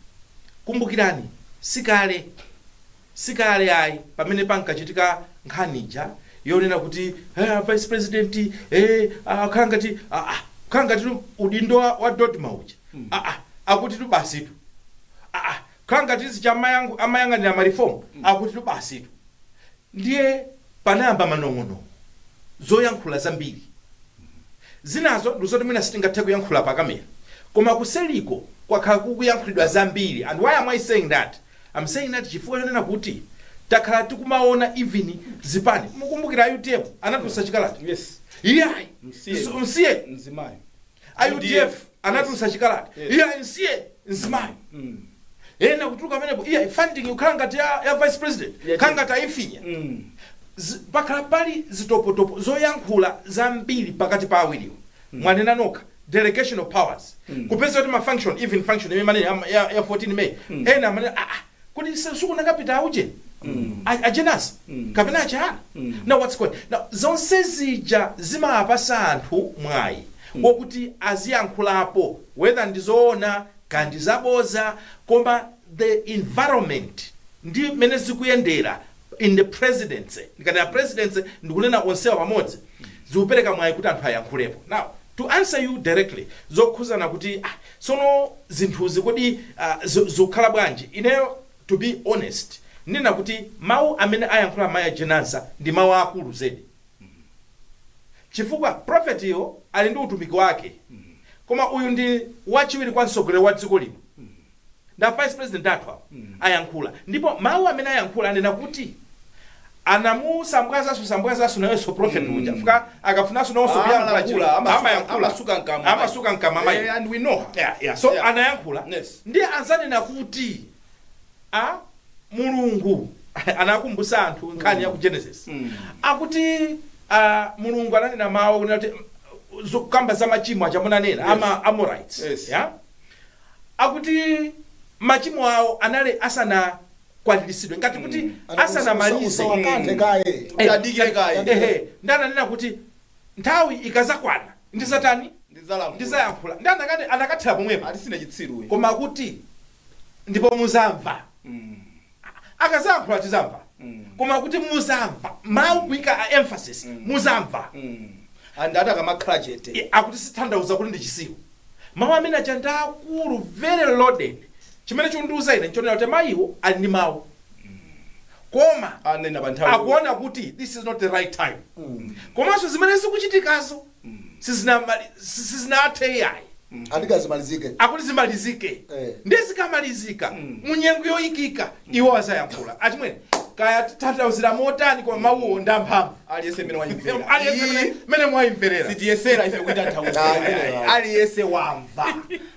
kumbukirani, sikale sikale ayi, pamene pankachitika nkhanija yonena kuti vice president khala ngati khala ngati udindo wa DoDMA uja, akuti tu basitu, khala ngati zicha amayang'anira ma reform, akuti tu basitu. Ndiye panayamba manong'ono, zoyankhula zambiri zinazo ndizoti mwina sitingathe kuyankhula pa kamera, koma kuseliko kwakhala kukuyankhulidwa zambiri. And why am I saying that? I'm saying that chifukwa chonena kuti takhala tikumaona even zipani. Mukumbukira UTM anatulutsa chikalata? Yes. Iyayi. Msiye. Msiye. Mzimayi. A UDF anatulutsa chikalata. Iyayi, msiye mzimayi. Ena kutuluka pamenepo, iya, funding ikukhala ngati ya vice president khala ngati ayifinya. Pakhala pali zitopotopo, zoyankhula zambiri pakati pa awiriwo. Mwanena nokha, delegation of powers, kupeza kuti ma function, even function imene manene ya 14 May, ena amanena, kuti sikunakapita auje ajenasi kapena achihana. Now what's going now, zonse zija zimapasa anthu mwayi. Wokuti aziyankhulapo, whether ndizoona kandi zaboza, koma the environment ndi mmene zikuyendera in the presidency, ndikati presidency ndikunena onsewa pamodzi, zikupereka mwayi kuti anthu ayankhulepo. Now, to answer you directly zokhuzana kuti sono zinthuzi kodi zikukhala bwanji, ineyo, to be honest, ndinena kuti mawu amene ayankhula mayi Jane Ansah ndi mawu akulu zedi, chifukwa profetiyo ali ndi utumiki wake, koma uyu ndi wachiwiri kwa mtsogoleri wa dziko lino, nda vice president athu awo ayankhula. Ndipo mawu amene ayankhula anena kuti anamusambwazaso sambwazaso nayenso prophet uja fuka akafunanso nawonso kuyankhula. Amalankhula, amayankhula. Amasuka mkamwa. Amasuka mkamwa mayi. And we know her. Yeah. So anayankhula. Ndiye anzanena kuti a Mulungu anakumbutsa anthu nkhani ya ku Genesis. Akuti Mulungu ananena mawu kunena kuti zokamba za machimo achamunanena ama Amorites. Yeah? Akuti machimo awo anali asanakwaniritsidwe, ngati kuti asanamalize. Usawakanthe kaye. Adikire kaye. Ehe, ndi ananena kuti nthawi ikazakwana ndizatani? Ndizalankhula. Ndizayankhula. Ndi anakati anakathera pomwepo. Ati sine chitsiru uyu. Koma kuti ndipo muzamva. Akazayankhula tizamva. Koma kuti muzamva, mawu kuyika a emphasis, muzamva. And ati akamakhala chete, Akuti sithandauza kuti ndi chisiru. Mawu amene aja ndi akulu, very loaded. Chimene chikundiuza ine nchonena kuti mayiwo ali ndi mawu, koma anena pa nthawi akuona kuti this is not the right time, komanso zimene zikuchitikazo sizinathe iyayi. Andikazimalizike. Akuti zimalizike. Ndi zikamalizika munyengo yoyikika, iwo azayankhula. Achimwene, kaya titanthauzira motani, koma mawuwo ndi amphamvu. Aliyense mmene wayimvera. Aliyense mene mwayimverera. Sitiyesera ife kuti Ah, anthauzira. Aliyense wamva,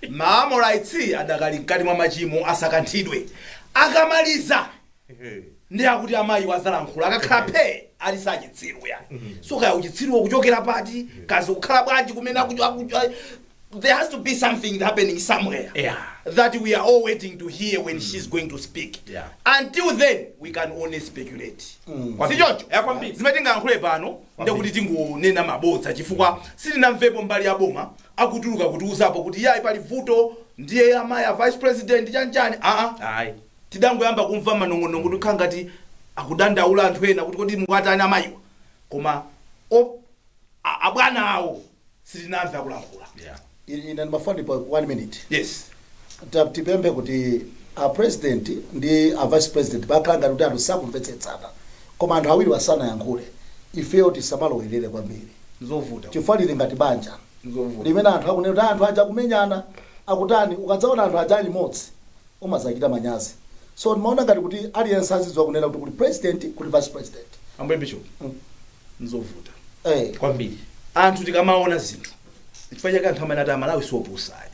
Maamorites adakali mkati mwa machimo, asakanthidwe. Akamaliza, ndi akuti amayi wazalankhula. Akakhala phe, ali sachitsiru yani. So kaya uchitsiruwo kuchokera pati, kazi kukhala bwanji kumene there has to be something happening somewhere that we are all waiting to hear when she's going to speak. Until then, we can only speculate, si choncho? Yeah, kwambiri. Zimene tingayankhule pano ndekuti tingonena mabodza, chifukwa sitinamvepo mbali ya boma akutuluka kutiuzapo kuti yayi, pali vuto, ndiye amayi a vice president chanchani. Aa. Ayi. Tidangoyamba kumva manong'onong'o kuti kukhala ngati akudandaula anthu ena kuti kodi mukatani amayiwa, koma abwana awo sitinamve akulankhula. Ine ndimafuna pa one minute. Yes. Tipemphe kuti a president ndi a vice president bakhala ngati kuti anthu sakumvetsetsana, koma anthu awiri wasanayankhule, ifeyo tisamalowerere kwambiri. Zovuta. Chifukwa lili ngati banja Zovuta. limene anthu akunena kuti anthu aja kumenyana akutani, ukadzaona anthu aja ali limodzi umazachita manyazi. So ndimaona ngati kuti aliyense azidziwa kunena kuti kuli president, kuli vice president. Ambuye Bishop, nzovuta. Kwambiri. Anthu tikamaona zinthu, chifukwa chake anthu amene ati Amalawi siopusayi,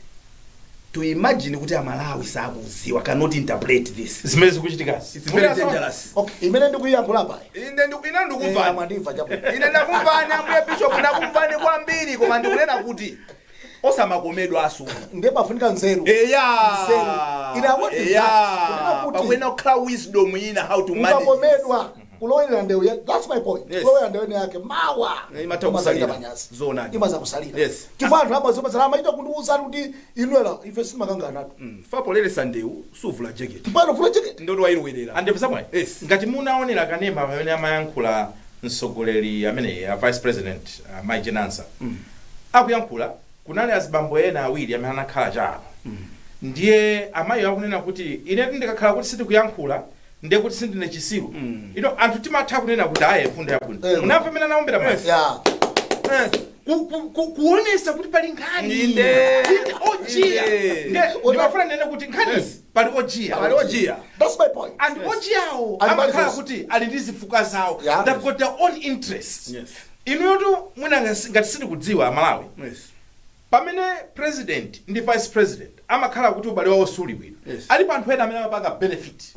to imagine kuti Amalawi sakuziwa, cannot interpret this. Zimene zikuchitikazi. It's very dangerous. Okay, imene ndikuyiyankhula payi. Ine ndikumvani. Mwandimva chabwino. Ine ndakumvani, ambuye Bishop, ndakumvani kwambiri, koma ndikunena kuti osamakomedwa asu. Ndiye pafunika nzeru. Eya. Nzeru. Ine I want Eya. that. Kunena kuti pakuyenera kukhala wisdom ina, how to manage. Ukakomedwa kulowera ndewu that's my point. Kulowera ndewu yake mawa Imatha imaza kusalira. kuchita manyazi. Zoonadi. Imaza kusalira. Chifukwa anthu amazopezana amachita kundiwuzani kuti inuela ife simakanganatu. Fapoleresa ndewu suvula jacket. Pano vula jacket. Ndoti wayilowerera. Andevu zamwayi. Yes. Ngati munaonera kanema pamene amayankhula mtsogoleri ameneyi, a vice president, Mai Jane Ansah, akuyankhula, kunali azibambo ena awiri amene anakhala chano. Ndiye amayi akunena kuti ine ndikakhala kuti sitikuyankhula, ndiye kuti sindine chisiru. Ino anthu timatha kunena kuti aye, mfundo yabwino. Munamva amene anaombera manja? Yeah. Kuonesa kuti pali nkhani. Inde. Inde, ojiya. Inde. Ndiye ndimafuna ndinene kuti nkhani pali ojiya. Pali ojiya. That's my point. And ojiyawo Ali amakhala mbali zonse. kuti ali ndi zifukwa zawo. They've got their own interests. Inuyotu mwina ngati sitikudziwa Amalawi, pamene president ndi vice president amakhala kuti ubale wawo suli bwino, alipo anthu ena amene amapanga benefit.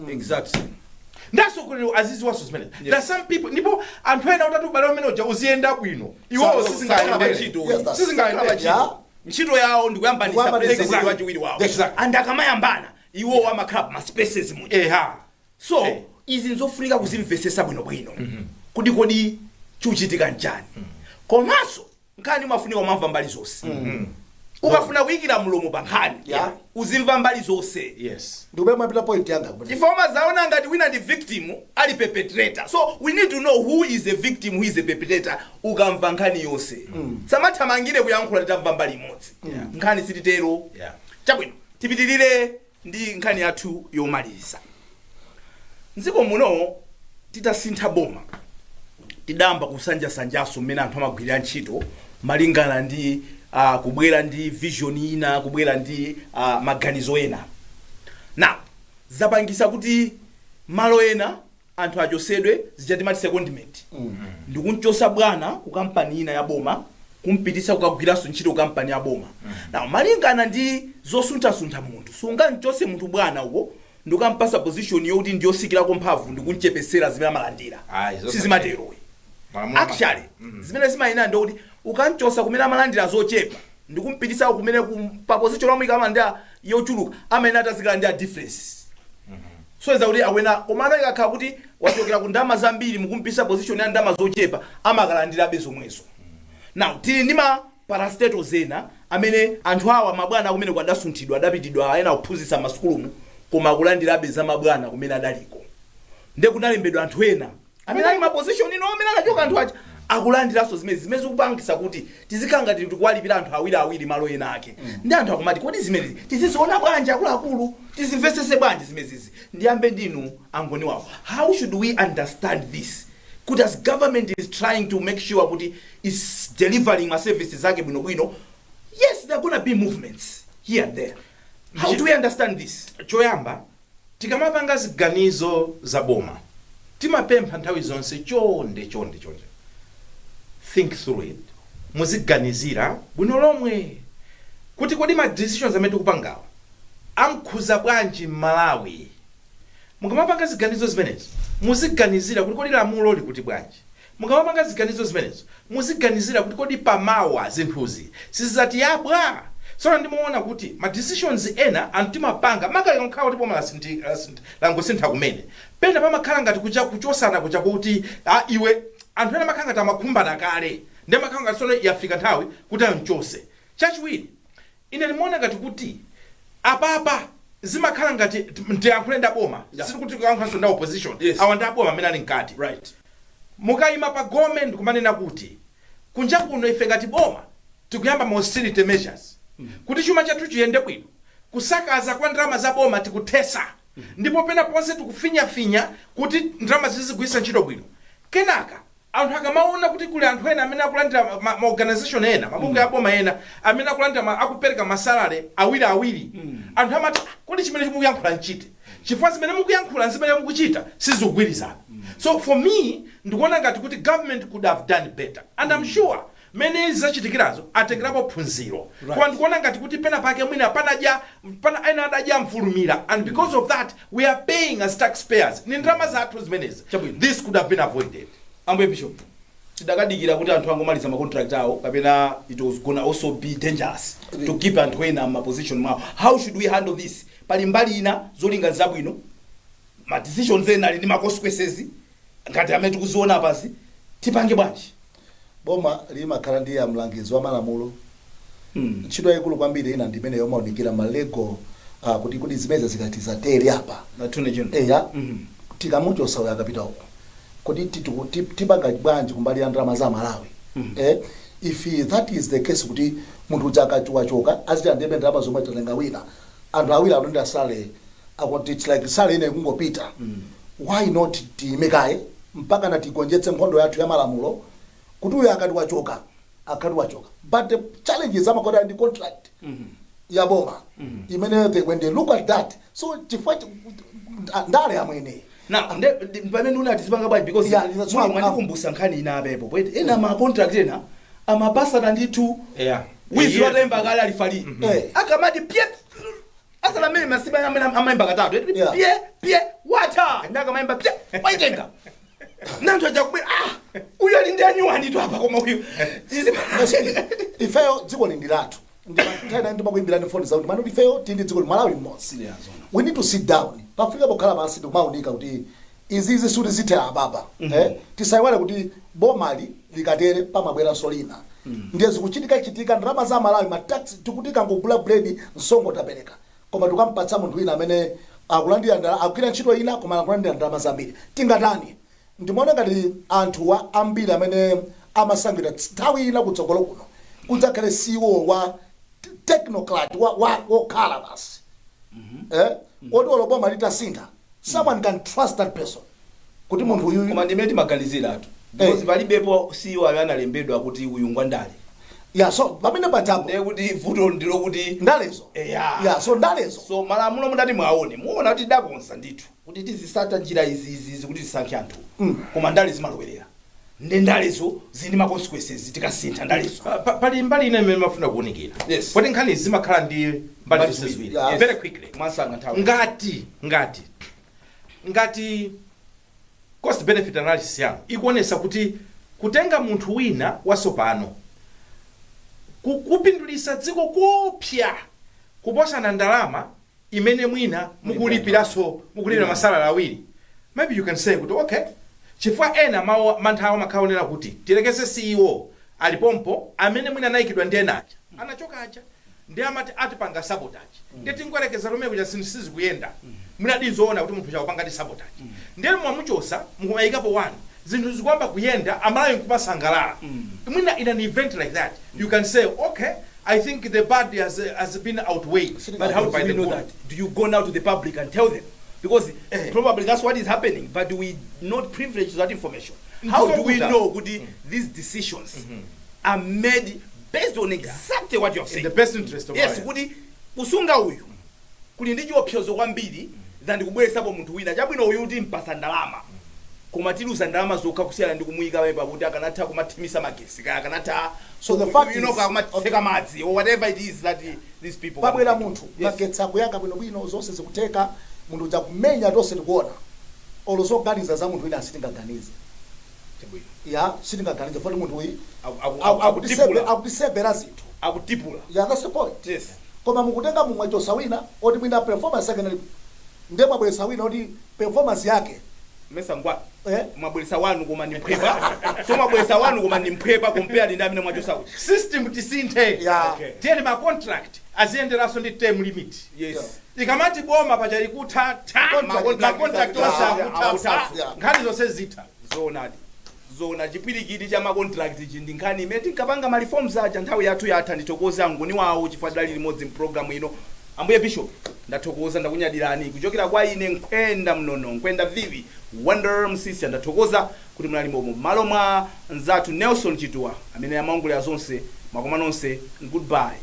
Ndasokolero aziziwaso zimene. There are some people, ndipo anthu ena utati ubale umene uja uziyenda bwino, iwowo sizingayendere. Ntchito. Yes, Sizingayendere. Ntchito yawo ndikuyambanisa Ndikuyambanisa. president wachiwiri wawo. And akamayambana, iwowo amakhala pa spaces muja. So izi nzofunika kuzimvesesa bwinobwino kuti kodi chikuchitika nchani. Komanso Nkhani imafunika umamva mbali zonse. Ukafuna kuyikira mlomo pa nkhani, uzimva mbali zonse. Ndikupera mapita point yanga kuti Chifukwa umazaona ngati wina ndi victim, ali perpetrator. So we need to know who is a victim, who is a perpetrator. Ukamva nkhani yonse, samathamangire kuyankhula titamva mbali imodzi. Nkhani sititero. Chabwino, tipitirire ndi nkhani yathu yomaliza. Mdziko muno titasintha boma, tidamba kusanjasanjaso mmene anthu amagwirira ntchito malingana ndi kubwera ndi vision ina, kubwera ndi maganizo ena. Na zapangisa kuti malo ena anthu achosedwe, zija timati secondment, ndikunchosa bwana ku kampani ina ya boma, kumpitisa kukagwiranso ntchito ku kampani ya boma. Now, malingana ndi zosunthasuntha, munthu sungamchose munthu bwana uko ndikukampasa position yokuti ndiyosikirako mphamvu, ndikunchepesera zimene amalandira. Ayi, zosatheka. Sizimaterowe. Malamulo Actually, zimene zimayina ndikuti ukanchosa kumene amalandira zochepa ndikumpitisa kumene pa position yomwe amalandira yochuluka, amene atazikalandira difference. So eza kuti awena komano ikakhala kuti wachokera ku ndalama zambiri, mukumpisa position ya ndalama zochepa, amakalandirabe zomwezo. Now, tili ndi ma parastatals ena amene anthu awa, mabwana kumene kwadasunthidwa, adapitidwa, ena kuphunzitsa masukulumu, koma akulandirabe za mabwana kumene adaliko. Nde kunalembedwa anthu ena amene ali ma position ino amene anachoka anthu aja, akulandiranso zimene zikupangisa kuti tizikhala ngati tikuwalipira anthu awiriawiri malo ena ake. Ndi anthu akumati, kodi zimenezi tiziziona bwanji, akuluakulu? Tizimvesese bwanji zimenezizi? Ndiyambe ndinu, angoni wawo. How should we understand this, kuti as government is trying to make sure kuti is delivering ma services ake bwinobwino, yes, there are gonna be movements here and there? How do we understand this? Choyamba, tikamapanga ziganizo za boma, timapempha nthawi zonse, chonde, chonde, chonde, think through it. Muziganizira bwino lomwe kuti kodi ma decisions amene tikupangawa amkhuza bwanji Mmalawi? Mukamapanga ziganizo zimenezo, muziganizira kuti kodi lamulo likuti bwanji? Mukamapanga ziganizo zimenezo, muziganizira kuti kodi pamawa zinthuzi sizatiyabwa? Tsono ndimaona kuti ma decisions ena anthu timapanga makaleka nkhala kuti boma langosintha kumene, pena pamakhala ngati kucha kuchosana kucha kuti ah, iwe, anthu ena amakhala ngati amakhumbana kale, ndi amakhala ngati tsono yafika nthawi kuti amchose. Chachiwiri, ine ndimaona ngati kuti apapa zimakhala ngati ndiyankhule ndaboma, sikuti kuyankhulanso nda opposition. Awa ndi aboma amene ali mkati. Mukayima pa gome ndikumanena kuti kunja kuno ife ngati boma tikuyamba ma austerity measures kuti chuma chathu chiyende bwino, kusakaza kwa ndalama za boma tikuthesa, ndipo pena ponse tikufinyafinya kuti ndalama zizigwiritsa ntchito bwino, kenaka anthu akamaona kuti kuli anthu ena amene akulandira ma organization ena, mabungwe a boma ena amene akulandira akupereka ma salary awiriawiri, anthu amati, "Ah, kodi chimene mukuyankhula nchiti? Chifukwa zimene mukuyankhula, zimene mukuchita sizikugwirizana." So for me, ndikuona ngati kuti government could have done better, and I'm sure mene zachitikirazo atengerapo phunziro. Koma ndikuona ngati kuti pena pake mwina panadya pana ena adadya mfulumira, and because of that we are paying as taxpayers. Ni ndalama zathu zimenezi. Chabwino. This could have been avoided. Ambuye Bishop, tidakadikira kuti anthu angomaliza ma contract awo, kapena it was gonna also be dangerous to keep anthu ena ma position mwawo? How should we handle this? Pali mbali ina zolinga zabwino, ma decisions ena ali ndi ma consequences ngati amene tikuziona apazi. Tipange bwanji? Boma limakhala ndi amlangizi wa malamulo. Ntchito yayikulu kwambiri ina ndi imene yomaonekera ma legal kuti zimene zikati zatere apa, Attorney General. Eya. Tikamuchosa uyo akapita uko, kuti tipanga bwanji kumbali ya ndalama za Malawi? If that is the case, kuti munthu uja akati wachoka aziti andebe ndalama zomwe tatenga wina, anthu awiri akulandira salary, akuti it's like salary ine ikungopita. Why not tiyime kaye mpaka na tigonjetse nkhondo yathu ya malamulo, kuti uyo akati wachoka, akati wachoka? But the challenges amakota ndi contract ya boma imene when they look at that, so chifukwa ndale amwene. Now, pamene unati zipanga bwanji, because Yeah, that's why mwandikumbusa nkhani ina apepo pwete ena ma contract ena amapasana ndithu. Wizi walemba kale alifali, akamati pye, asala amene masiba amene amayimba katatu. Pye pye, watha. Ndi akamayimba pye, waitenga nanthu aja kubwera, ah, uyu ali ndi anyuwani tu apa, koma uyu Ifeyo dziko li ndi lathu. Nthawi ndimakuimbirani foni zakuti mano ifeyo tili dziko li Malawi mmodzi. Yeah, zona. We need to sit down, pafika pokhala pansi ndikumaunika kuti izizi suti zithera apapa. Tisayiwale kuti bomali likatere pamabweranso lina. Ndiye zikuchitika chitika, ndalama za Malawi, ma tax, tikuti kangogula bread msonkho tapereka, koma tikampatsa munthu wina amene akulandira akugwira ntchito ina koma akulandira ndalama zambiri, tingatani? Ndimaona ngati anthuwa ambiri amene amasankhidwa, nthawi ina kutsogolo kuno kudzakhale CEO wa technocrat wokhala basi, oti olo boma litasintha, someone can trust that person kuti munthu uyu. Koma ndimene timaganiziratu, because palibepo CEO amene analembedwa kuti uyu ngwandale. Yeah, so pamene pajapo Ndiye kuti vuto ndilo kuti ndalezo. Eya. Yeah, so ndalezo. So malamulo mudati mwaone, muona kuti tidakonza ndithu kuti tizisata njira izi, izi, izi kuti tisankhe anthu, koma ndale zimalowerera, ndi ndalezo zili ma consequences tikasintha ndalezo. Pali mbali ina imene mafuna kuwunikira. Yes. Poti nkhani zimakhala ndi mbali Mbali zonse ziwiri. ziwiri. Yes. Very quickly. Mwasanga, nthawi. Ngati cost benefit analysis yanu ikuonesa kuti kutenga munthu wina wasopano kupindulisa dziko kopya kuposana ndalama imene mwina mukulipiranso, mukulipira ma salary awiri, maybe you can say kuti okay, chifukwa ena mawu mantha awo amakhaonera kuti tilekeze CEO alipompo amene mwina anayikidwa ndi ena aja anachoka aja, ndi amati atipanga sabotage, ndi tingoyerekeza lomwe kuja zinthu sizikuyenda, mwina dizoona kuti munthu chakupanga ndi sabotage, ndiye mwamuchosa, mukumayikapo one, zinthu zikuyamba kuyenda, Amalawi nkumasangalala. Mwina in an event like that you can say, "Okay, I think the bad has been outweighed But how do by we the know good." that? Do you go now to the public and tell them? Because probably that's what is happening, but we not privileged to that information. How do we Ndizovuta. know kuti these decisions are made based on exactly what you have In said? the best interest of Yes. our Kuti kusunga uyu kuli ndi chiopsezo kwambiri than kubweresapo munthu wina. Chabwino, uyu kuti mpasa ndalama, koma tiluza ndalama zokha kusiyana ndi kumuyika pamenepa kuti akanatha kumathimisa magesi, kaya akanatha So the fact is- kumatseka madzi or whatever it is that these people Pabwera munthu, magetsi akuyaka bwinobwino, zonse zikutheka, munthu uja kumenya, tonse tikuona, olo zoganiza za munthu wina sitingaganize. Chabwino. Ya, sitingaganize foti munthu uyu Akutipula. Akutisevera zinthu. Akutipula. Yeah, that's the point. Koma mukutenga mumwe chosa wina oti mwina performance yake nali, ndiye mwabweresa wina oti performance yake Mesa ngwa Eh? mwabweresa wanu koma ndi mphwepa, so mwabweresa wanu koma ndi mphwepa compared ndi amene mwachosa uja. System tisinthe. Yeah. Okay. Tiyeni ma contract aziyenderanso ndi term limit. Ikamati boma paja ikutha ta Contract. ma contract onse akutha. Akutha. Nkhani zonse zitha. Zoonadi, zona. Chipwirikiti cha ma contract ichi ndi nkhani imene tinkapanga ma reforms aja. Nthawi yathu yatha. Ndithokoze angoni wawo chifukwa tidali limodzi mpulogalamu ino. Ambuye Bishop, ndathokoza, ndakunyadirani. Kuchokera kwa ine Nkhwenda Mnono, Nkhwenda Vivi Wonder Msisi, ndathokoza kuti munali momo. M'malo mwa mzathu Nelson Chituwa amene amaongolera zonse, makoma nonse, goodbye.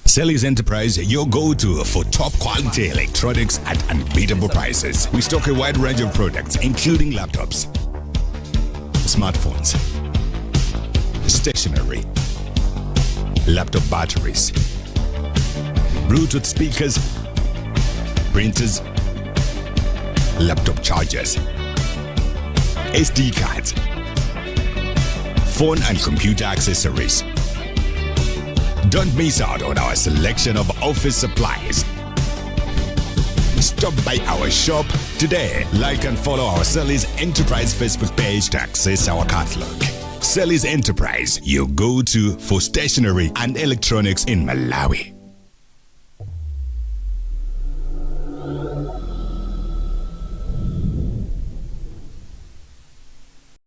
Selly's Enterprise, your go-to for top quality electronics at unbeatable prices. We stock a wide range of products, including laptops, smartphones, stationery, laptop batteries, Bluetooth speakers, printers, laptop chargers, SD cards, phone and computer accessories. Don't miss out on our selection of office supplies. Stop by our shop today. Like and follow our Selly's Enterprise Facebook page to access our catalog. Selly's Enterprise, your go-to for stationery and electronics in Malawi.